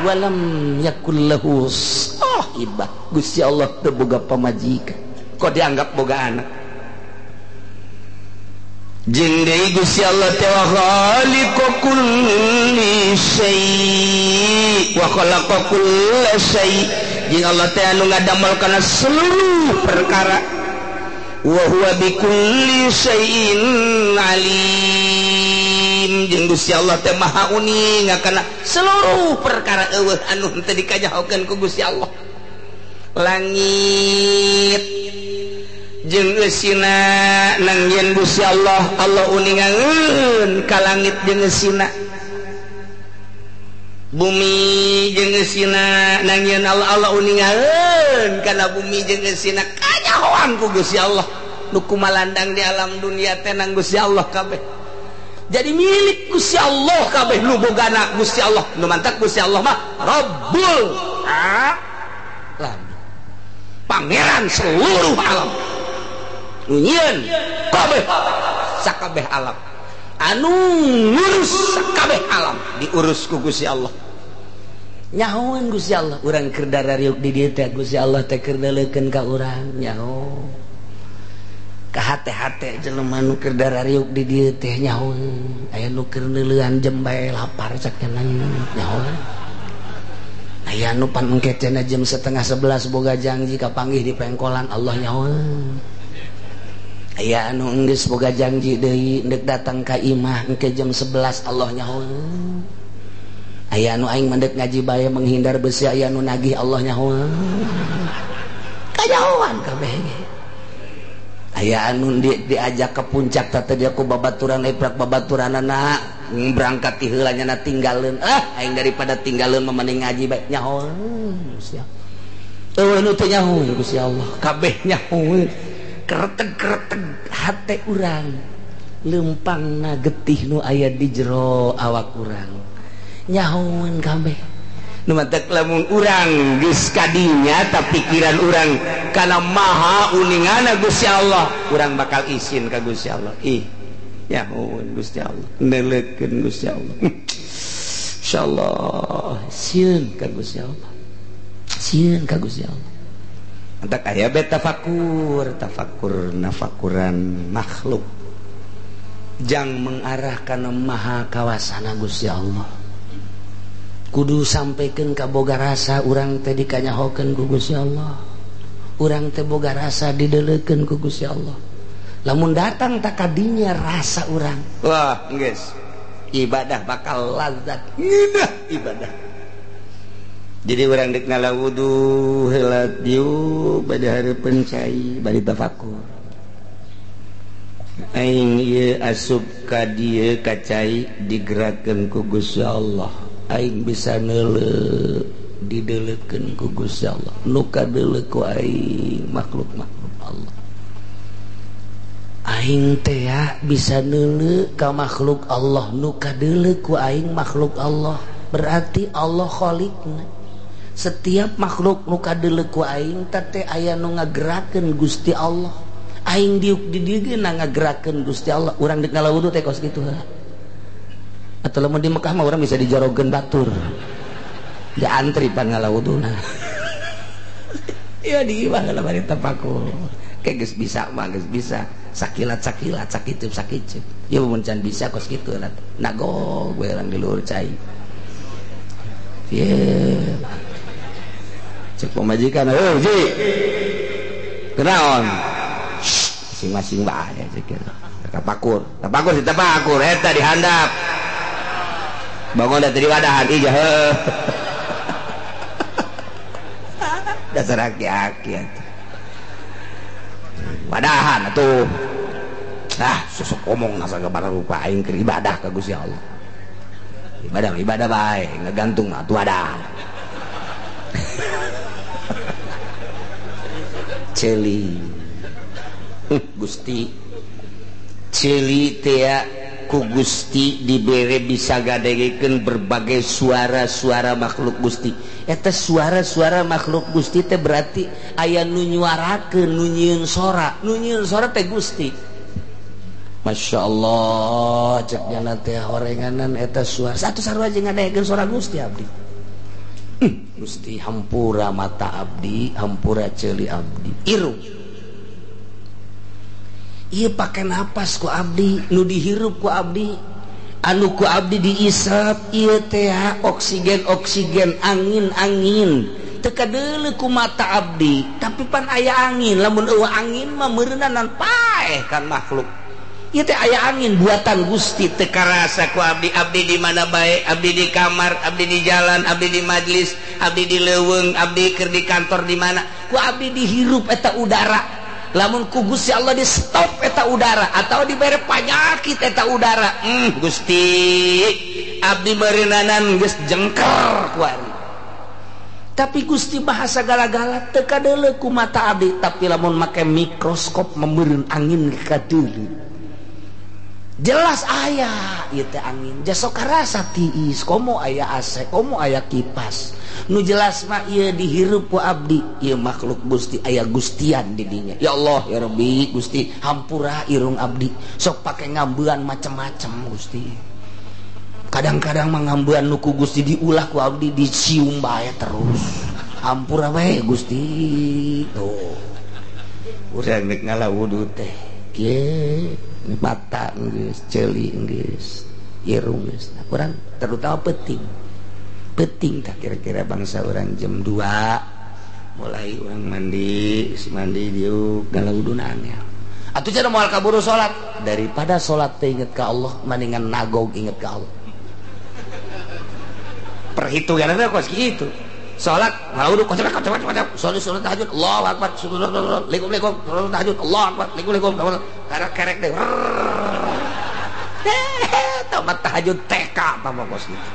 walam yakul lahu sahibah. Gusti Allah teu boga pamajikan kok dianggap boga anak. Jeung deui Gusti Allah teh wa khaliqu kulli syai wa khalaqa kulla syai. Jeung Allah teh anu ngadamel kana seluruh perkara. Wa huwa bikulli syai'in alim. Jeung Gusti Allah teh maha uning kana seluruh perkara, eueuh anu henteu dikajahokeun ku Gusti Allah. Langit jeung eusina nang yen Gusti Allah, Allah uningangeun ka langit jeung eusina. Bumi jeung eusina nang yen Allah, Allah uningangeun kana bumi jeung eusina, kanyahoan ku Gusti Allah. Nu kumalandang di alam dunia teh nang Gusti Allah kabeh. Jadi milik Gusti Allah kabeh, nu bogana Gusti Allah. Nu mantak Gusti Allah mah Rabbul alam, pangeran seluruh alam. Nu nyieun kabeh sakabeh alam, anu ngurus sakabeh alam diurus ku Gusti Allah. Nyahoan Gusti Allah urang keur darariuk di dieu teh, Gusti Allah teh keur neuleukeun ka urang, nyaho ka hate-hate jelema nu keur darariuk di dieu teh, nyahoan aya nu keur neuleuan jembae lapar cak nyahoan aya nu pan engke cenah jam 10:30 boga janji kapanggih di pengkolan, Allah nyahoan aya anu enggeus boga janji deui ndek datang ka imah engke jam 11, Allah nyahoan Aya nu aing mendek ngaji bae menghindar besi, aya nu nagih Allah nyahoan. Kanyahoan kabeh ge. Aya anu diajak ke puncak teh dia ku babaturan eprak babaturanana berangkat ti heula nya tinggalkeun. Ah aing daripada tinggalkeun mah mending ngaji bae nyahoan Gusti Allah. Eueuh nu teu nyahoan Gusti Allah, kabeh nyahoan. Kereteg-kereteg hate urang lempangna getih nu aya di jero awak urang. Nyahoan kabeh. Nu matak lamun urang geus kadinya ta pikiran urang kana maha uningana Gusti Allah, urang bakal isin ka Gusti Allah. Ih, nyahoan Gusti Allah, neuleukeun Gusti Allah. Insyaallah sieun ka Gusti Allah. Sieun ka Gusti Allah. Antak aya be tafakur, tafakur nafakuran makhluk. Jang mengarah kana maha kawasana Gusti Allah. Kudu sampaikan ka boga rasa urang teh dikanyahokeun ku Gusti Allah. Urang teh boga rasa dideulekeun ku Gusti Allah. Lamun datang tak kadinya rasa urang. Wah, geus. Ibadah bakal lazat. Ngeunah ibadah. Jadi urang deuk ngala wudu heula dieu bade hareupeun cai bari tafakur. Aing ieu asup ka dieu ka cai digerakkeun ku Gusti Allah. Aing bisa neuleuh dideulekeun ku Gusti Allah. Nu kadeuleuh ku aing makhluk-makhluk Allah. Aing teh bisa neuleuh ka makhluk Allah, nu kadeuleuh ku aing makhluk Allah. Berarti Allah khaliqna. Setiap makhluk nu kadeuleuh ku aing teh aya nu ngagerakeun Gusti Allah. Aing diuk di dieu ge ngagerakeun Gusti Allah. Urang deuk ngala wudu teh kos kitu heula. Atau lamun di Mekah mah orang bisa dijorogeun batur. Diantri pan ngala wuduna. Ya di imah lah bari tapakur. Kayak geus bisa mah geus bisa. Sakilat-sakilat, sakicup-sakicup. Ya mun can bisa kos kitu lah. Nagog we urang di luhur cai. Ye. Cek pamajikan, "Heuh, Ji. Kenaon?" Masing-masing bae cek kitu. Tapakur, tapakur si tapakur eta dihandap. Bangun dari wadahan ija heuh. Dasar aki-aki atuh. Wadahan atuh. Ah, susuk omong nasa gabara rupa aing keur ibadah ka Gusti Allah. Ibadah ibadah bae, ngagantung atuh wadah. Celi. Gusti. Celi teh ku Gusti dibere bisa gadegekeun berbagai suara-suara makhluk Gusti. Eta suara-suara makhluk Gusti teh berarti aya nu nyuarakeun, nu nyieun sora, nu nyieun sora teh Gusti. Masya Allah, cek jana teh horenganan eta suara. Satu sarua jeung ngadegekeun suara Gusti abdi. Gusti hampura mata abdi, hampura ceuli abdi. Irung. Ieu pake napas ku abdi, nu dihirup ku abdi, anu ku abdi diisap ieu teh oksigen oksigen, angin angin. Teu kadeuleuh ku mata abdi, tapi pan aya angin. Lamun eueuh angin mah meureunanan paeh kan makhluk. Ieu teh aya angin buatan Gusti teu karasa ku abdi. Abdi di mana bae, abdi di kamar, abdi di jalan, abdi di majlis, abdi di leuweung, abdi keur di kantor di mana, ku abdi dihirup eta udara. Lamun ku Gusti Allah di stop eta udara atau dibere panyakit eta udara, Gusti abdi meureunnanan geus jengker kuari. Tapi Gusti bahasa gala-gala teu kadeuleuh ku mata abdi, tapi lamun make mikroskop meureun angin kadeuleuh. Jelas aya ieu teh angin, jasok karasa tiis, komo aya AC, komo aya kipas. Nu jelas mah ieu dihirup ku abdi, ieu makhluk Gusti aya gustian di dinya. Ya Allah ya Rabbi Gusti hampura irung abdi, sok pake ngambean macem-macem Gusti. Kadang-kadang mah ngambean nu ku Gusti diulah ku abdi dicium bae terus. Hampura we Gusti. Tuh. Urang rek ngala wudu teh. Kieu mata geus, ceuli geus, irung geus. Nah, urang terutama peuting. Peuting tak kira-kira bangsa orang jam 2 mulai orang mandi, mandi diuk ngala wuduna angel. Atuh cenah moal kaburu salat, daripada salat teh inget ka Allah mendingan nagog inget ka Allah. Perhitunganna kos kitu. Salat ngawudu kocok kocok kocok. Salat salat tahajud Allahu akbar. Assalamualaikum salat tahajud Allahu akbar. Assalamualaikum. Karek-kerek deh. Tamat tahajud TK tambah kos kitu.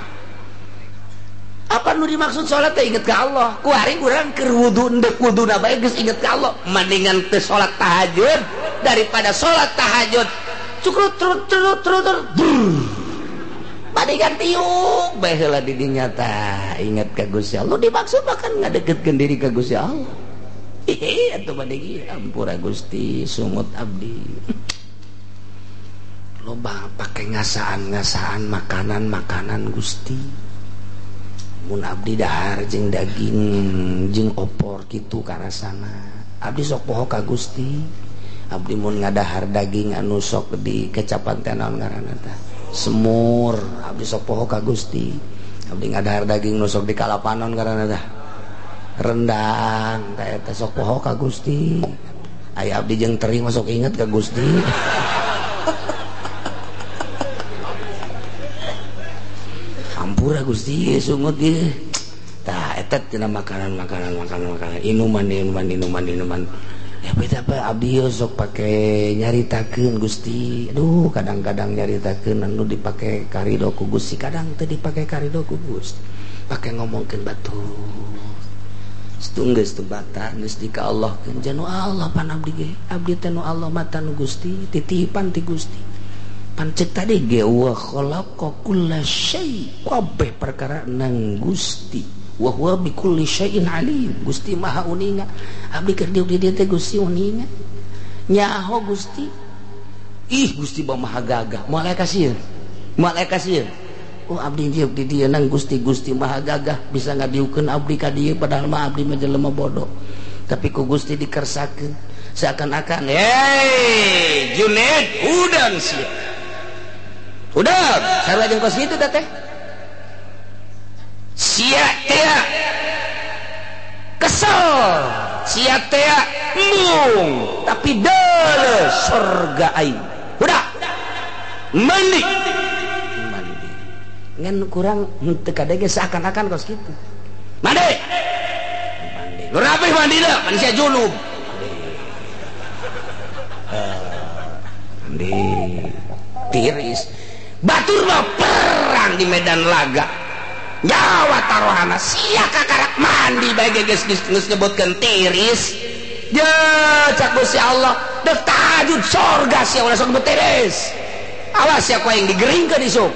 Apa nu dimaksud salat teh inget ka Allah. Ku hari urang keur wudu endek wuduna bae geus inget ka Allah. Mendingan teu salat tahajud daripada salat tahajud cukrut trut trut trut mendingan tiuk bae heula di dinya tah inget ka Gusti Allah. Dimaksud bahkan ngadeukeutkeun diri ka Gusti Allah. Ih atuh bade ampura Gusti sungut abdi. Loba pake ngasaan-ngasaan makanan-makanan Gusti. Mun abdi dahar jeung daging jeung opor kitu karasana. Abdi sok poho ka Gusti. Abdi mun ngadahar daging anu sok di kecapan teh naon ngaranna tah? Semur. Abdi sok poho ka Gusti. Abdi ngadahar daging nu sok di kalapanon ngaranna tah? Rendang. Tah eta sok poho ka Gusti. Aya abdi jeung teri mah sok inget ka Gusti. Ampura Gusti sungut ieu. Tah eta tina makanan-makanan makanan-makanan inuman inuman inuman inuman. Ya beda apa abdi sok pake nyaritakeun Gusti. Aduh kadang-kadang nyaritakeun anu dipake karido ku Gusti, kadang teu dipake karido ku Gusti. Pake ngomongkeun batur. Geus teu bata geus di ka Allah keun janu Allah pan abdi ge. Abdi teh nu Allah mata nu Gusti, titipan ti Gusti. Pancet tadi ge wa khalaqa kulla syai, kabeh perkara nang Gusti. Wa huwa bi kulli syai'in alim. Gusti Maha uninga. Abdi keur diuk di dieu teh Gusti uninga. Nyaho Gusti. Ih Gusti Maha gagah. Moal aya kasieun. Moal aya kasieun. Oh abdi diuk di dieu nang Gusti, Gusti Maha gagah bisa ngadiukeun abdi ka dieu padahal mah abdi mah jelema bodoh. Tapi ku Gusti dikersakeun seakan-akan, "Hei, Junaid, udang sia." Udah, sarua jeung kos kitu teh. Sia teh kesel, sia teh embung, tapi deuleu surga aing. Udah. Mandi. Mandi. Ngan kurang henteu kadege seakan-akan kos kitu. Mandi. Mandi. Lu rapih mandi dah, pan sia junub. Mandi. Tiris. Batur mah perang di medan laga. Nyawa taruhana sia kakarak mandi bae geus geus nyebutkeun tiris. Ya cak Gusti Allah, dek tahajud sorga sia ulah sok nyebut tiris. Awas sia ku aing digeringkeun isuk.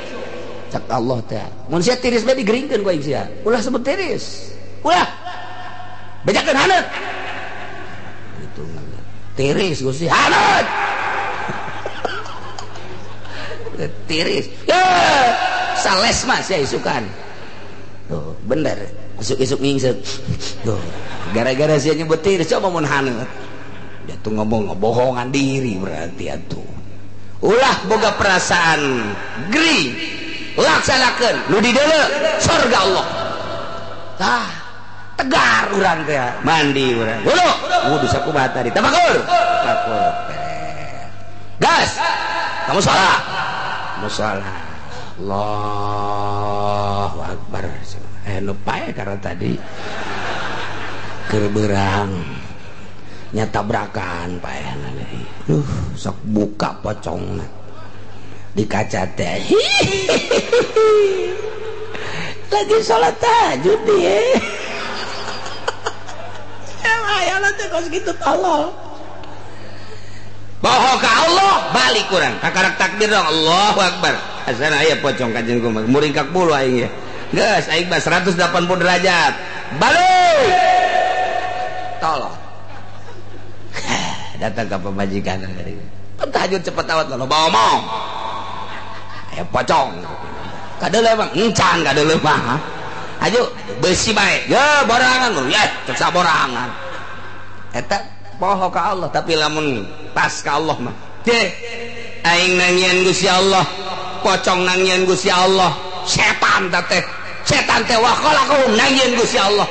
Cak Allah teh. Mun sia tiris bae digeringkeun ku aing sia. Ulah sebut tiris. Ulah. Bejakeun haneut. Gitu tiris Gusti haneut. Tiris ya sales mas ya isukan tuh bener isuk-isuk ngingsek tuh gara-gara sia nyebut tiris coba mun haneut dia tuh ngomong ngebohongan diri berarti atuh ulah boga perasaan gering laksanakeun nu di deuleu surga Allah tah tegar urang teh mandi urang wudu wudu sakumaha tadi tafakur tafakur gas kamu salat musola Allahu Akbar. Nu pae karena tadi keur beurang nya tabrakan paehna deui. Duh sok buka pocongna di kaca teh. Lagi salat tahajud ieu. Aya teh kos kitu tolol. Bohong ka Allah balik kurang kakarak takbir dong Allahu Akbar asana aya pocong kajen kumaha muringkak bulu aing ya geus aing mah 180 derajat balik tolong datang ka pamajikan tahajud cepet awat lo bawa omong aya pocong kadeuleu mah encan kadeuleu mah aju beusi bae ye borangan ya cek saborangan eta poho ka Allah tapi lamun pas ka Allah mah teh aing nangieun Gusti Allah pocong nangieun Gusti Allah setan teh setan teh wa khalaqahum nangieun Gusti Allah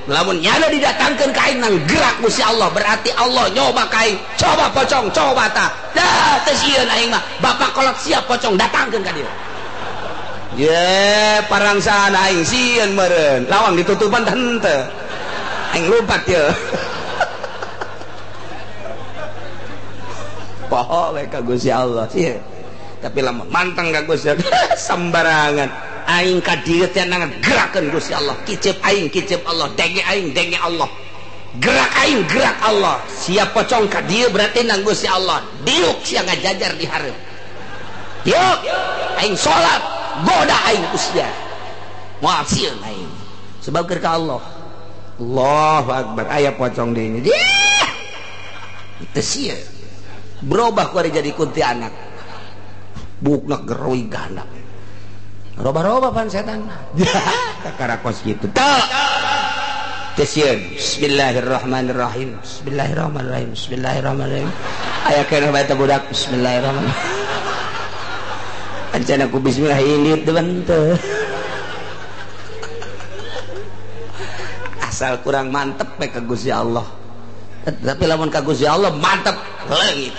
lamun nyana didatangkeun ka aing nang gerak Gusti Allah berarti Allah nyoba ka aing coba pocong coba tah dah teu sieun aing mah bapak kolot siap pocong datangkeun ka dieu Ye, parangsaan aing sieun meureun. Lawang ditutupan tah henteu. Aing lompat ye. Poho we ka Gusti Allah sieun. Tapi lamun manteng ka Gusti Allah sembarangan. Aing ka dieu teh ngagerakeun Gusti Allah. Kicep aing kicep Allah, denge aing denge Allah. Gerak aing gerak Allah. Siap pocong ka dieu berarti nang Gusti Allah. Diuk sia ngajajar di hareup. Diuk aing salat, goda aing usia. Moal sieun aing. Sebab keur ka Allah. Allahu akbar, aya pocong deui. Teu sieun. Berubah ku ari jadi kuntianak. Bukna geroi ganda. Roba-roba pan setan. Kakara kos kitu. Teu. Tesieun. Bismillahirrahmanirrahim. Bismillahirrahmanirrahim. Bismillahirrahmanirrahim. Aya keneh bae teh budak. Bismillahirrahmanirrahim. Ancana ku bismillah indit teu teu. Asal kurang mantep we ka Gusti Allah. Tapi lamun ka Gusti Allah mantep leungit.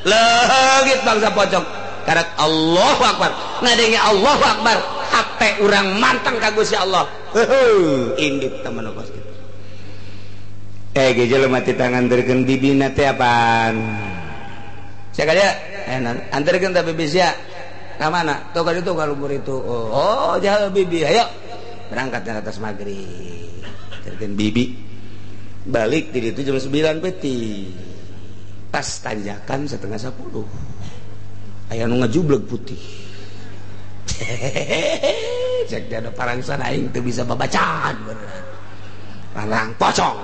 Leungit bangsa pocong. Karak Allahu Akbar. Ngadenge Allahu Akbar. Hate urang manteng ka Gusti Allah. Heuh, indit teman kos kitu. Ge jelema ti tanganterkeun bibina teh apaan? Sia ka dieu? Anterkeun ta bibi sia. Ka mana? Tuh ka ditu ka luhur itu. Oh, jauh bibi. Ayo. Berangkat ke atas maghrib. Anterkeun bibi. Balik di ditu jam 9 peuting. Pas tanjakan 9:30. Aya nu ngajubleg putih. Cek dia ada parangsan aing teu bisa babacaan beneran. Parang pocong.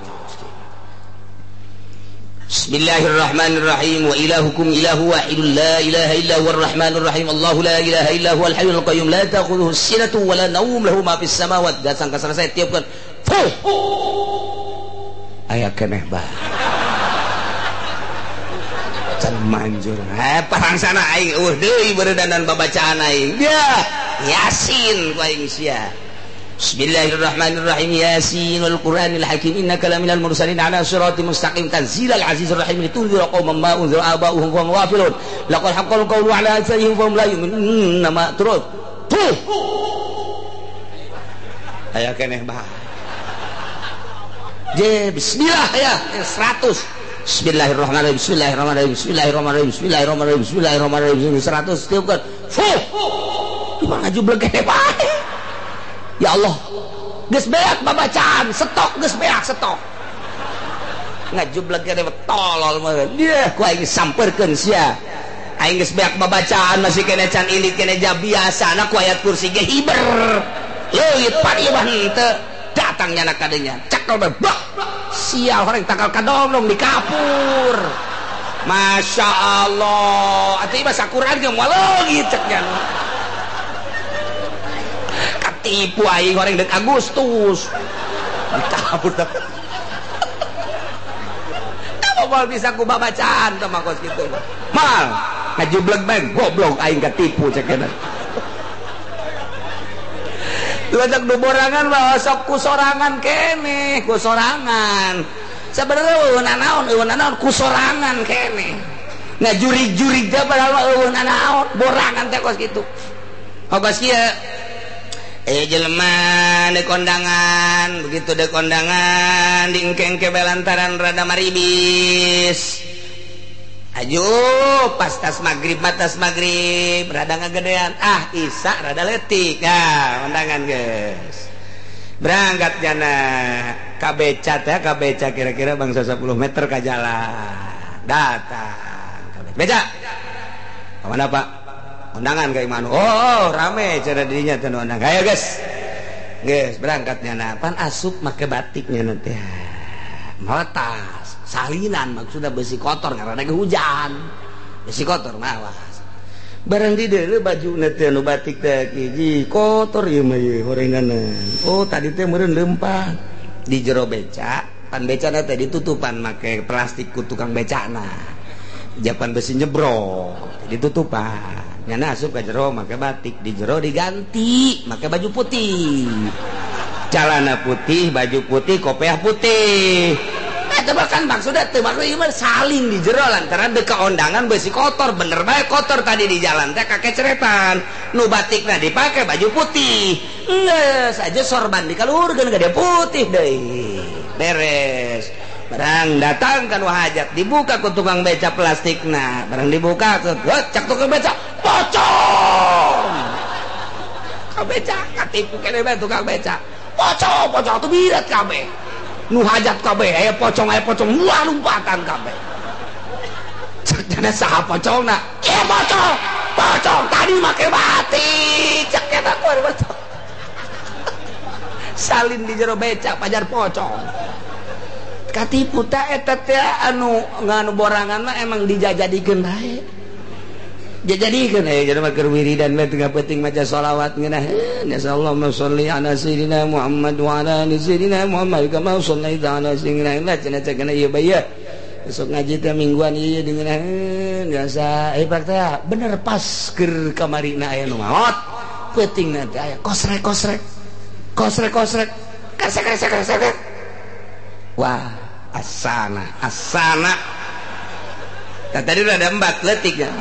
Bismillahirrahmanirrahim. Wa ilahukum ilahu wahidun la ilaha illa huwar rahmanur rahim. Allahu la ilaha illa huwal hayyul qayyum la ta'khudhuhu sinatun wa la nawm lahu ma fis samawati. Datang ka selesai tiupkeun. Fuh. Aya keneh bae. Can manjur. Parangsana aing eueuh deui beuredanan babacaan aing. Dia Yasin ku aing sia. Bismillahirrahmanirrahim. Yasin wal Qur'anil Hakim innaka laminal mursalin ala siratim mustaqim tanzilal azizir rahim litunzira qauman ma unzira aba'uhum wa hum ghafilun laqad haqqal qawlu ala aktharihim fa hum la yu'minun ma turut. Tuh. Aya keneh bae. Je bismillah ya 100. Bismillahirrahmanirrahim. Bismillahirrahmanirrahim. Bismillahirrahmanirrahim. Bismillahirrahmanirrahim. Bismillahirrahmanirrahim. 100 tiupkeun. Fuh. Cuma ngajubleg keneh bae. Ya Allah, geus beak babacaan, stok geus beak stok. Ngajubleg keneh tolol meureun. Dieu ku aing sampeurkeun sia. Aing geus beak babacaan masih keneh can indit keneh ja biasana ku ayat kursi ge hiber. Leuit pan ieu mah henteu. Datang nyana kadenya. Cekel bae. Sial horeng tangkal kadongdong di kapur. Masya Allah. Atuh ieu mah sakuran ge moal leungit cek nya. Katipu aing horeng deuk Agustus. Dikabur teh. Moal bisa ku babacaan teh mah kos kitu mah. Mal ngajubleg bae goblok aing katipu cek nya. Lajak du borangan mah sok ku sorangan keneh, ku sorangan. Sabenerna eueuh nanaon, eueuh nanaon ku sorangan keneh. Ngajurig-jurig teh padahal mah eueuh nanaon, borangan teh kos kitu. Kos kieu. Jelema di kondangan, begitu di kondangan diengke-engke belantaran rada maribis. Ayo pas tas maghrib, tas maghrib rada ngagedean. Ah, isa rada leutik. Nah, kondangan geus. Berangkat jana ka beca teh, ka beca kira-kira bangsa 10 meter ka jalan. Datang ka beca. Ka mana, Pak? Undangan ka imah. Oh, rame cara dirinya teh undangan. Ayo, guys. Geus berangkatnya na. Pan asup make batiknya nanti. Meletas. Salinan maksudnya besi kotor karena lagi hujan. Besi kotor mawas. Barang di deuleu baju teh nu batik teh hiji kotor ieu mah ieu horenganna. Oh, tadi teh meureun leumpang di jero beca, pan becana teh ditutupan make plastik ku tukang becana. Japan besi nyebrok ditutupan. Nyana asup ka jero make batik, di jero diganti make baju putih. Celana putih, baju putih, kopiah putih. Eta bahkan maksudnya teu maksud ieu mah salin di jero lantaran deka ondangan besi kotor bener bae kotor tadi di jalan teh kakeceretan nu batikna dipake baju putih geus aja sorban dikaluhurkeun ka dia putih deui beres barang datang kan hajat dibuka ku tukang beca plastikna barang dibuka cak tukang beca pocong ka beca katipu keneh bae tukang beca pocong pocong tuh birat kabeh nu hajat kabeh aya pocong wah lompatan kabeh cek dana saha pocongna ieu pocong pocong tadi make batik cek eta ku pocong salin di jero becak pajar pocong katipu ta eta teh anu nganu borangan mah emang dijajadikeun bae jajadikeun aya jelema keur wiridan bae tengah peuting maca sholawat ngeunaheun ya Allahumma sholli ala sayyidina Muhammad wa ala ali sayyidina Muhammad kama shallaita ala sayyidina Muhammad cenah cekna ieu bae besok ngaji teh mingguan ieu ngeunaheun biasa pak teh bener pas keur kamarina aya nu maot peutingna teh aya kosrek kosrek kosrek kosrek kresek kresek kresek wah asana asana tadi udah ada empat letik ya.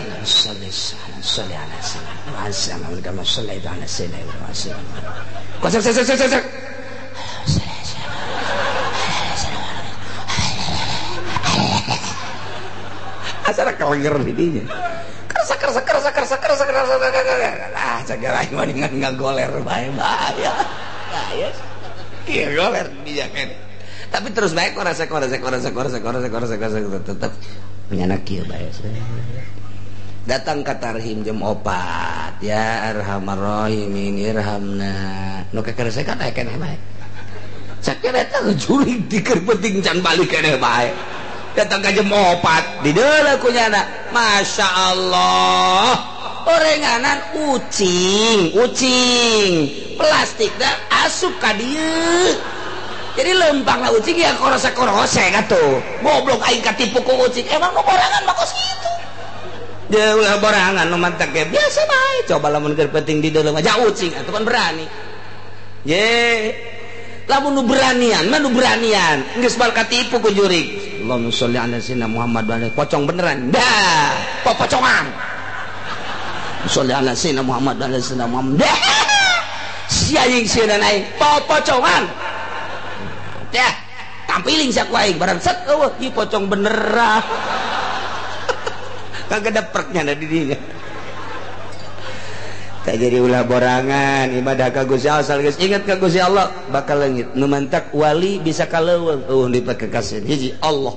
Asal kelenger didinya. Kerasa kerasa kerasa kerasa kerasa kerasa ah cagak aing mah dengan ngagoler bae bahaya. Bahaya. Iya goler dia kan. Tapi terus bae korasa korasa korasa korasa korasa korasa korasa tetep menyanak kieu bae. Datang ka tarhim jam 4 ya arhamar rahimin irhamna. Nu kekeresekan aya keneh bae. Sakira eta jurig di keur penting can balik keneh bae. Datang ka jam 4 di deuleu ku nyana. Masya Allah. Orenganan ucing, ucing. Plastik da asup ka dieu. Jadi lempang lah ucing ya korose-korose atuh. Goblok aing katipu ku ucing. Emang nu borangan mah kos kitu. Dia ulah borangan nu mantak ge biasa bae. Coba lamun keur penting di dalam aja ucing atuh kan berani. Ye. Lamun nu beranian mah nu beranian. Geus bal katipu ku jurig. Allahumma sholli ala sayyidina Muhammad wa ala pocong beneran. Dah, popocongan. Sholli ala sayyidina Muhammad wa ala sayyidina Muhammad. Dah. Si aing sieun aing popocongan. Dah, tampiling sia ku aing barang set eueuh ieu pocong beneran. Kagak ada perknya da di dinya. Tak jadi ulah borangan ibadah ka Gusti Allah asal geus ingat ka Gusti Allah bakal leungit. Nu mantak wali bisa ka leuweung eueuh dipakekasieun hiji Allah.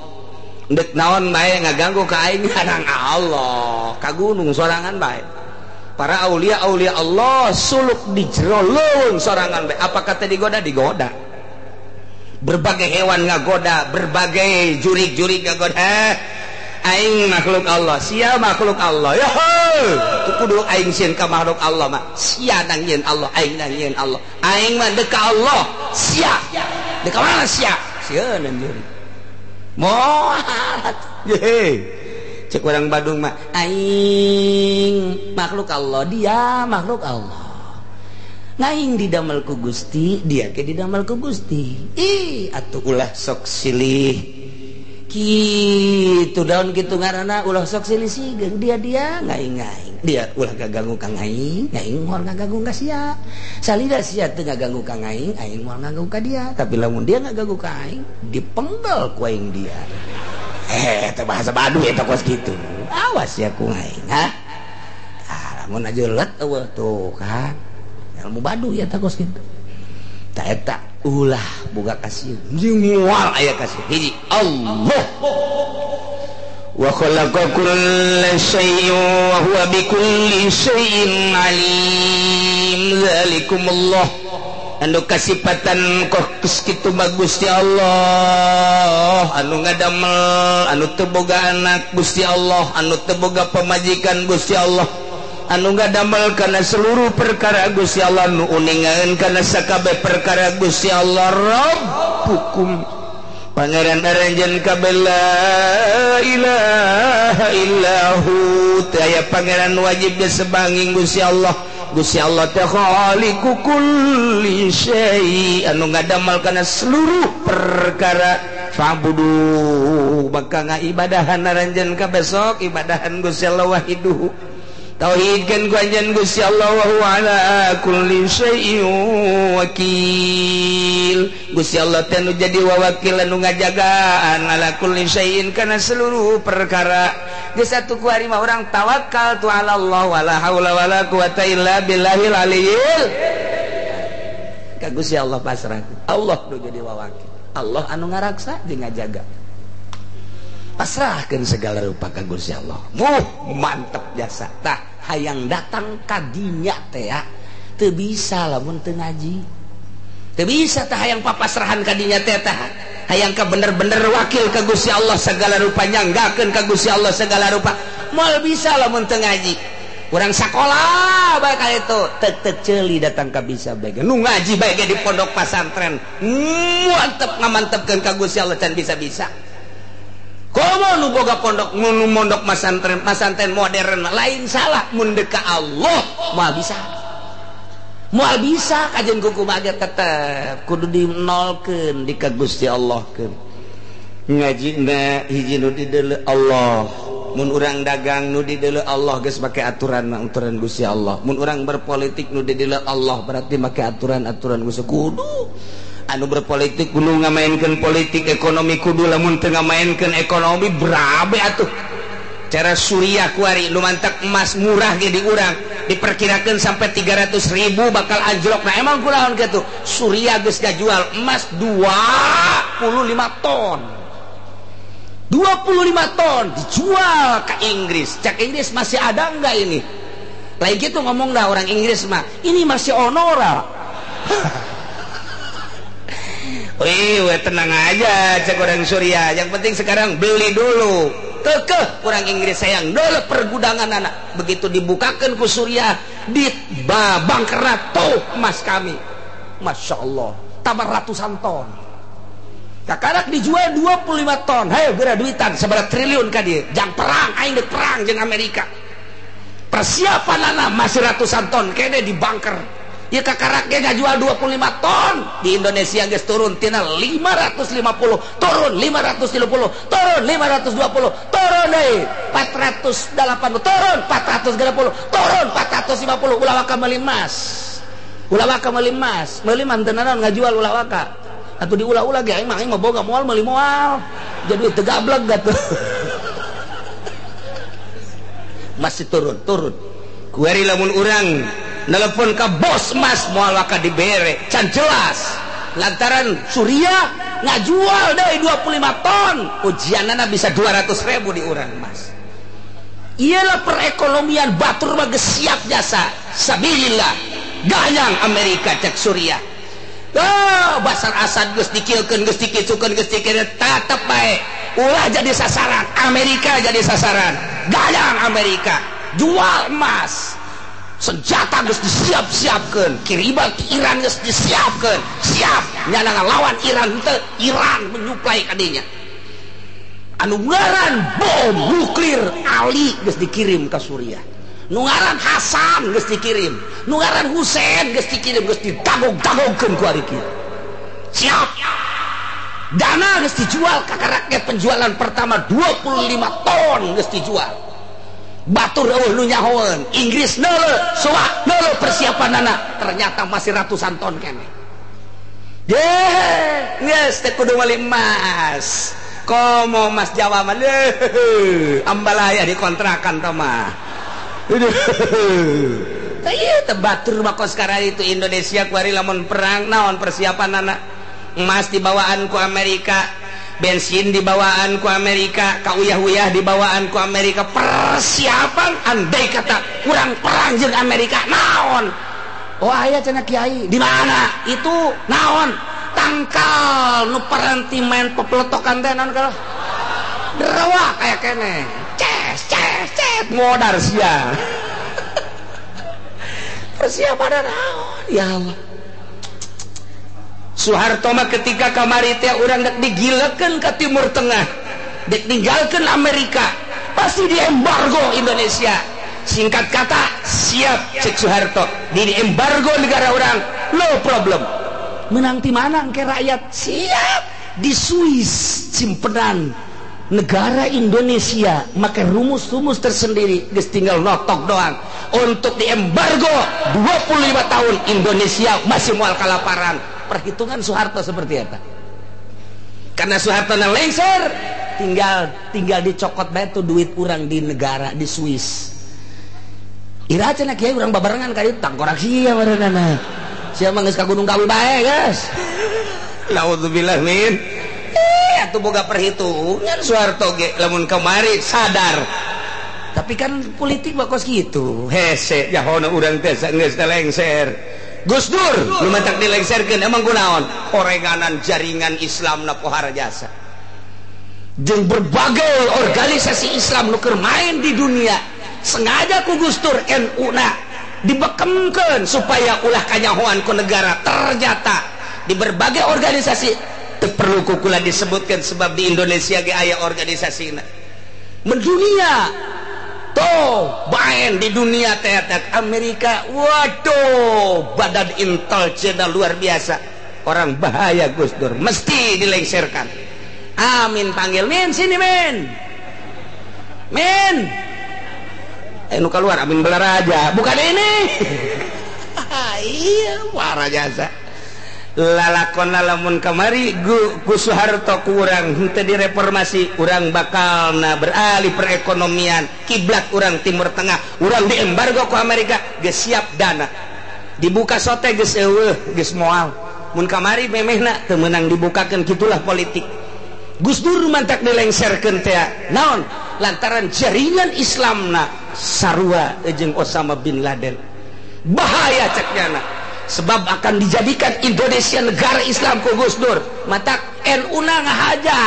Ndek naon bae ngaganggu ka aing kadang Allah, ka gunung sorangan bae. Para aulia aulia Allah suluk di jero leuweung sorangan bae. Apa kata digoda? Digoda. Berbagai hewan ngagoda, berbagai jurik-jurik ngagoda. Aing makhluk Allah, sia makhluk Allah. Ya tu kudu aing sieun ka makhluk Allah mah. Sia nang nyieun Allah, aing nang nyieun Allah. Aing mah deka Allah, sia. Deka mana sia? Sieun jurik. Moal. Ye. Cek orang Badung mah, aing makhluk Allah, dia makhluk Allah. Ngaing didamel ku Gusti, dia ke didamel ku Gusti. Ih, atuh ulah sok silih. Kitu daun kitu ngaranna ulah sok silih sigeung dia dia ngaing ngaing. Dia ulah gaganggu ka ngaing, ngaing moal ngaganggu ka sia. Salida sia teu ngaganggu ka ngaing, aing moal ngaganggu ka dia. Tapi lamun dia ngaganggu ka aing, dipenggal ku aing dia. Eta bahasa Baduy eta kos kitu. Awas ya ku ngaing, ha? Tah lamun aja let eueuh tuh kan. Ilmu Baduy ya kos kitu. Ta eta ulah boga kasih moal aya kasih hiji Allah wa khalaqa kulla syai'in wa huwa bikulli syai'in alim zalikumullah anu kasipatan kos kitu mah Gusti Allah anu ngadamel anu teu boga anak Gusti Allah anu teu boga pamajikan Gusti Allah anu ngadamel kana seluruh perkara Gusti Allah nu uningaeun kana sakabeh perkara Gusti Allah Rabbukum pangeran aranjeun kabeh la ilaha illahu teu aya pangeran wajib disebanging Gusti Allah. Gusti Allah teh khaliqu kulli syai' anu ngadamel kana seluruh perkara. Fa'budu bakal ngaibadahan aranjeun ka besok ibadahan Gusti Allah wahiduhu. Tauhidkeun ku anjeun Gusti Allah wa huwa ala kulli syai'in wakil. Gusti Allah teh nu jadi wawakil anu ngajagaan ala kulli syai'in kana seluruh perkara. Geus atuh ku ari mah urang tawakal tu ala Allah wala haula wala quwata illa billahil aliyil. Ka Gusti Allah pasrah. Allah nu jadi wawakil. Allah anu ngaraksa jeung ngajaga. Pasrahkeun segala rupa ka Gusti Allah. Muh mantep jasa. Tah hayang datang ka dinya teh ya. Teu bisa lamun teu ngaji. Teu bisa tah hayang papasrahan ka dinya teh tah. Hayang ka bener-bener wakil ka Gusti Allah segala rupa, nyanggakeun ka Gusti Allah segala rupa. Moal bisa lamun teu ngaji. Urang sakola bae ka itu tek-tek ceuli datang ka bisa bae. Nu ngaji bae ge di pondok pasantren. Mantep ngamantepkeun ka Gusti Allah can bisa-bisa. Komo nu boga pondok nu mondok masantren, masantren modern lain salah mun deuk ka Allah moal bisa. Moal bisa kajeun kumaha ge tetep kudu dinolkeun di ka Gusti Allah keun. Ngajina hiji nu dideuleu Allah. Mun urang dagang nu dideuleu Allah geus make aturan aturan Gusti Allah. Mun urang berpolitik nu dideuleu Allah berarti make aturan-aturan Gusti kudu. Anu berpolitik kudu ngamainkeun politik ekonomi kudu lamun teu ngamainkeun ekonomi berabe atuh. Cara Suriah kuari nu mantak emas murah ge di urang diperkirakeun sampai 300.000 bakal anjlok. Nah emang kunaon kitu? Suriah geus ngajual emas 25 ton. 25 ton dijual ke Inggris. Cak Inggris masih ada enggak ini? Lain gitu ngomong dah orang Inggris mah, ini masih onora. Wih, tenang aja cek orang Suriah. Yang penting sekarang beli dulu. Kekeh orang Inggris sayang dulu pergudangan anak. Begitu dibukakan ku Suriah, di bangkerat tuh emas kami. Masya Allah, tambah ratusan ton. Kakarak dijual 25 ton. Hayo geura duitan seberapa triliun ka dieu. Jang perang aing deuk perang jeung Amerika. Persiapan anak masih ratusan ton kene di bunker. Ya kakarak ge ngajual 25 ton. Di Indonesia geus turun tina 550, turun 530, turun 520, turun deui 480, turun 430, turun 450. Ulah waka meuli emas. Ulah waka meuli emas. Meuli mah teu naon ngajual ulah waka. Atuh diulah-ulah ge aing mah boga moal meuli moal. Jadi teu gableg atuh. Masih turun, turun. Kuari lamun urang telepon ke bos emas moal waka dibere, can jelas. Lantaran Suriah ngajual deui 25 ton, ujianana bisa 200.000 di urang emas. Iyalah perekonomian batur mah geus siap jasa. Sabilillah. Gayang Amerika cek Suriah. Oh, Basar Asad geus dikilkeun, geus dikitukeun, geus dikira tetep bae. Ulah jadi sasaran, Amerika jadi sasaran. Gayang Amerika, jual emas. Senjata geus disiap-siapkeun, kiriman ke Iran geus disiapkeun. Siap nyana ngalawan Iran teu, Iran menyuplai ka dinya. Anu ngaran bom nuklir Ali geus dikirim ka Suriah. Nu ngaran Hasan geus dikirim, nu ngaran Husein geus dikirim, geus didagog-dagogkeun ku ari kieu. Siap. Dana geus dijual ka rakyat, penjualan pertama 25 ton geus dijual. Batur eueuh nu nyahoeun, Inggris neuleuh, soa neuleuh persiapanana, ternyata masih ratusan ton keneh. Ye, geus teh kudu meuli emas. Komo emas Jawa mah leuh, ambalaya dikontrakan tah mah. Iya batur mah kos sekarang itu Indonesia kuari lamun perang naon persiapan anak emas dibawaan ku Amerika, bensin dibawaan ku Amerika, kauyah-uyah dibawaan ku Amerika, persiapan andai kata kurang perang jeung Amerika naon. Oh aya cenah kiai di mana itu naon tangkal nu paranti main pepeletokan teh naon kalau derewa kaya keneh. Ces ces ces modar sia. Persiapan naon ya Allah. Soeharto mah ketika kamari teh urang dek digilekeun ka Timur Tengah, dek ninggalkeun Amerika, pasti diembargo Indonesia. Singkat kata, siap cek Soeharto, di embargo negara orang, no problem. Menang ti mana engke rakyat? Siap. Di Swiss simpenan negara Indonesia make rumus-rumus tersendiri, geus tinggal notok doang. Untuk diembargo 25 tahun Indonesia masih moal kalaparan. Perhitungan Soeharto seperti apa? Karena Soeharto na lengser, tinggal dicokot bae tuh duit urang di negara di Swiss. Ira cenah kiai urang babarengan ka dieu tangkorak sia barenana. Sia mah geus ka Gunung Kawi bae, guys. Naudzubillah min. Atuh boga perhitungan Soeharto ge lamun kamari sadar. Tapi kan politik mah kos kitu. Hese jahona urang teh geus lengser. Gus Dur nu matak dilengserkeun emang kunaon? Horenganan jaringan Islam na pohara jasa. Jeung berbagai organisasi Islam nu keur main di dunia sengaja ku Gus Dur NU na dibekemkeun supaya ulah kanyahoan ku negara. Ternyata di berbagai organisasi teu perlu kukula disebutkan sebab di Indonesia ge aya organisasina mendunia tuh main di dunia teh Amerika, waduh badan intelijen luar biasa, orang bahaya Gus Dur mesti dilengserkan. Amin panggil min sini min min nu keluar Amin Balaraja bukan ini. Iya parah jasa lalakon lamun kamari ku Soeharto kurang henteu direformasi urang bakalna beralih perekonomian kiblat urang Timur Tengah, urang diembargo ku Amerika geus siap dana dibuka sote geus eueuh geus moal mun kamari memehna teu meunang dibukakeun. Kitulah politik. Gus Dur mantak dilengserkeun teh naon lantaran jaringan Islamna sarua jeung Osama bin Laden. Bahaya cek nyana sebab akan dijadikan Indonesia negara Islam ku Gus Dur. Matak NU na ngahaja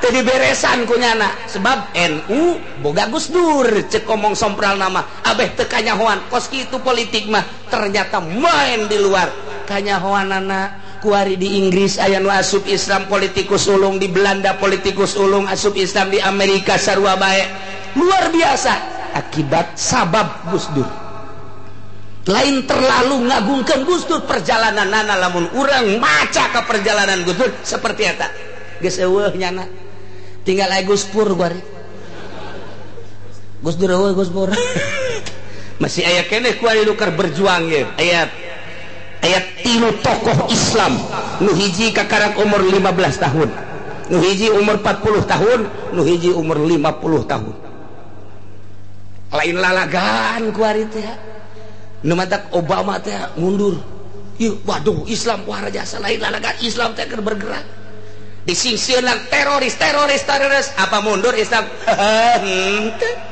teu diberesan ku nyana sebab NU boga Gus Dur cek omong sompral nama abeh teu kanyahoan kos kitu politik mah. Ternyata main di luar kanyahoanana. Kuari di Inggris aya nu asup Islam politikus ulung, di Belanda politikus ulung asup Islam, di Amerika sarua bae. Luar biasa akibat sabab Gus Dur. Lain terlalu ngagungkeun Gus Dur perjalananana lamun urang maca ka perjalanan Gus Dur seperti eta. Geus eueuh nyana. Tinggal aya Gus Pur kuari. Gus Dur eueuh Gus Pur. Masih aya keneh kuari nu keur berjuang ye. Aya tilu tokoh Islam nu hiji kakarak umur 15 tahun, nu hiji umur 40 tahun, nu hiji umur 50 tahun. Lain lalagan kuari teh. Nu matak Obama teh mundur. Ieu waduh Islam pohara jasa lain lalagan Islam teh keur bergerak. Disingsieunan teroris teroris teroris apa mundur Islam? Henteu.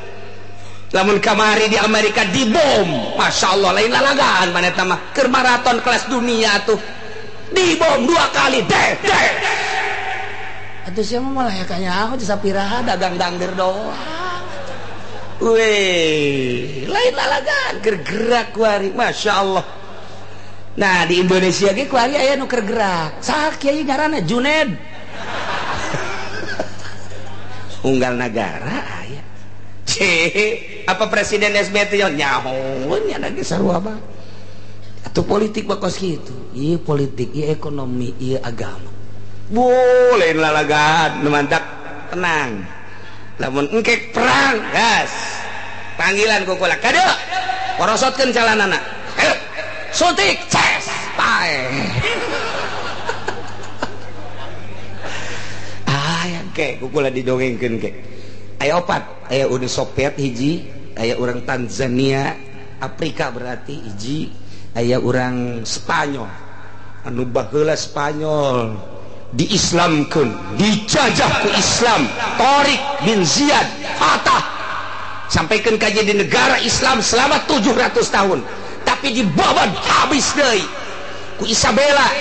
Lamun kamari di Amerika dibom, Masya Allah lain lalagan mana eta mah keur maraton kelas dunia tuh dibom 2 kali deh deh. Atuh sia mah malah kanyaho sapiraha dagang dangder doang. Weh, lain lalagan keur gerak kuari, Masya Allah. Nah di Indonesia ge kuari aya nu keur gerak. Saha kiai ngaranna Juned. Unggal nagara aya. Apa Presiden SBY teh nyaho nya lagi sarua mah. Atuh politik mah kos kitu. Ieu politik, ieu ekonomi, ieu agama. Boleh lalagan nu mantak tenang. Lamun engkek perang, gas. Panggilan ku kula kade. Porosotkeun calanana. Ayo. Suntik, ces, pae. Ah, engke ku kula didongengkeun ke. Aya opat, aya Uni Soviet hiji, aya urang Tanzania, Afrika berarti hiji, aya urang Spanyol. Anu baheula Spanyol diislamkeun, dijajah ku Islam. Tariq bin Ziyad Fatah sampaikan kaji di negara Islam selama 700 tahun, tapi dibabat habis deui ku Isabella.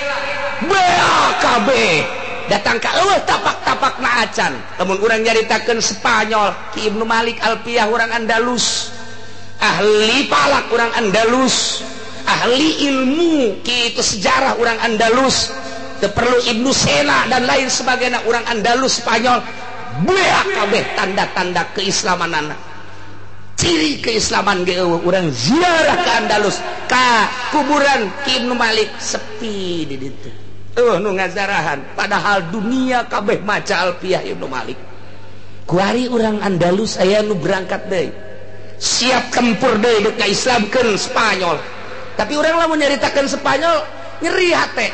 BAKB datang ka eueuh tapak-tapak na acan. Lamun urang nyaritakeun Spanyol, Ki Ibnu Malik Alpiyah urang Andalus, ahli palak urang Andalus, ahli ilmu kitu sejarah urang Andalus, teu perlu Ibnu Sena dan lain sebagainya urang Andalus Spanyol. BAKB tanda-tanda keislamanana. Ciri keislaman ge eueuh urang ziarah ke Andalus, ka kuburan Ki Ibnu Malik sepi di ditu. Eueuh nu ngazarahan padahal dunia kabeh maca Alfiyah Ibnu Malik. Kuari urang Andalus aya nu berangkat deui. Siap tempur deui deuk ngaislamkeun Spanyol. Tapi urang lamun nyaritakeun Spanyol nyeri hate.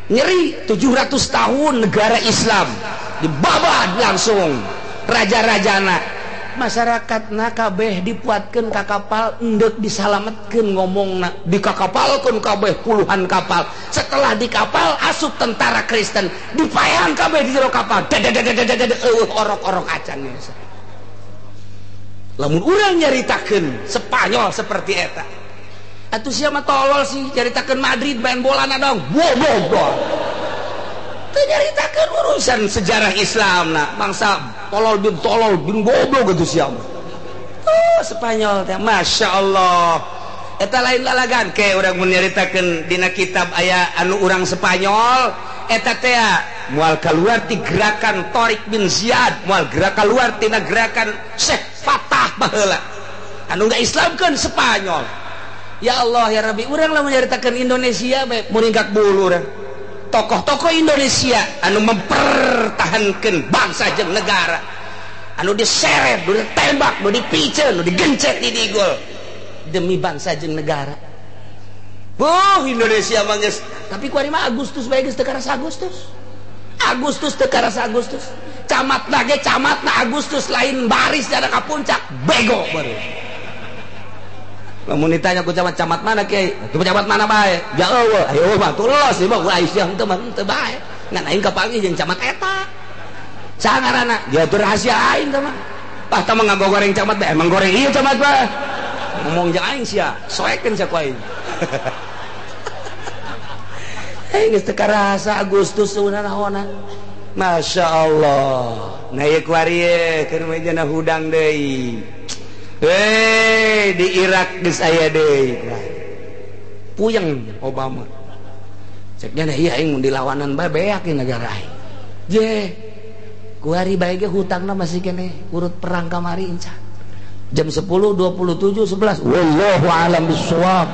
Nyeri 700 tahun negara Islam dibabad langsung raja-rajana. Masyarakat kabeh dipuatkeun ka kapal endek disalametkeun ngomongna dikakapalkeun kabeh puluhan kapal. Setelah di kapal asup tentara Kristen dipaehan kabeh di jero kapal. Eueuh orok-orok acan. Lamun urang nyaritakeun Spanyol seperti eta. Atuh sia mah tolol sih nyaritakeun Madrid main bola na dong. Bodoh. Teu nyaritakeun urusan sejarah Islam na bangsa tolol bin goblok gitu sia mah. Oh, Spanyol teh Masya Allah. Eta lain lalagan ke urang mun nyaritakeun dina kitab aya anu urang Spanyol eta teh moal kaluar ti gerakan Tariq bin Ziyad, moal gerak kaluar tina gerakan Syekh Fatah baheula. Anu ngaislamkeun Spanyol. Ya Allah ya Rabbi, urang lamun nyaritakeun Indonesia bae muringkak bulu urang. Tokoh-tokoh Indonesia anu mempertahankan bangsa jeung negara anu diseret, nu ditembak, nu dipiceun, nu digencet di digol demi bangsa jeung negara. Buh Indonesia mah geus, tapi kuari mah Agustus bae geus teu karasa Agustus. Agustus teu karasa Agustus. Camatna ge camatna Agustus lain baris dana ka puncak, bego baru. Lamun ditanya ku camat, camat mana kiai? Itu camat mana bae? Ja eueuh, ayo mah tulos ieu mah ku Aisyah henteu mah henteu bae. Ngan aing kapanggih jeung camat eta. Saha ngaranna? Dia tuh rahasia aing teh mah. Tah tah mah ngagoreng camat bae, emang goreng ieu camat bae. Ngomong jeung aing sia, soekeun sia ku aing. Aing geus teu karasa Agustus naonan. Masya Allah. Nah ieu kuari ye keur mah hudang deui. Hei, di Irak geus aya deui. Puyeng Obama. Ceknya nah iya aing mun dilawanan bae beak ieu negara aing. Je. Kuari bae ge hutangna masih keneh urut perang kamari inca. Jam 10.27.11. Wallahu a'lam bissawab.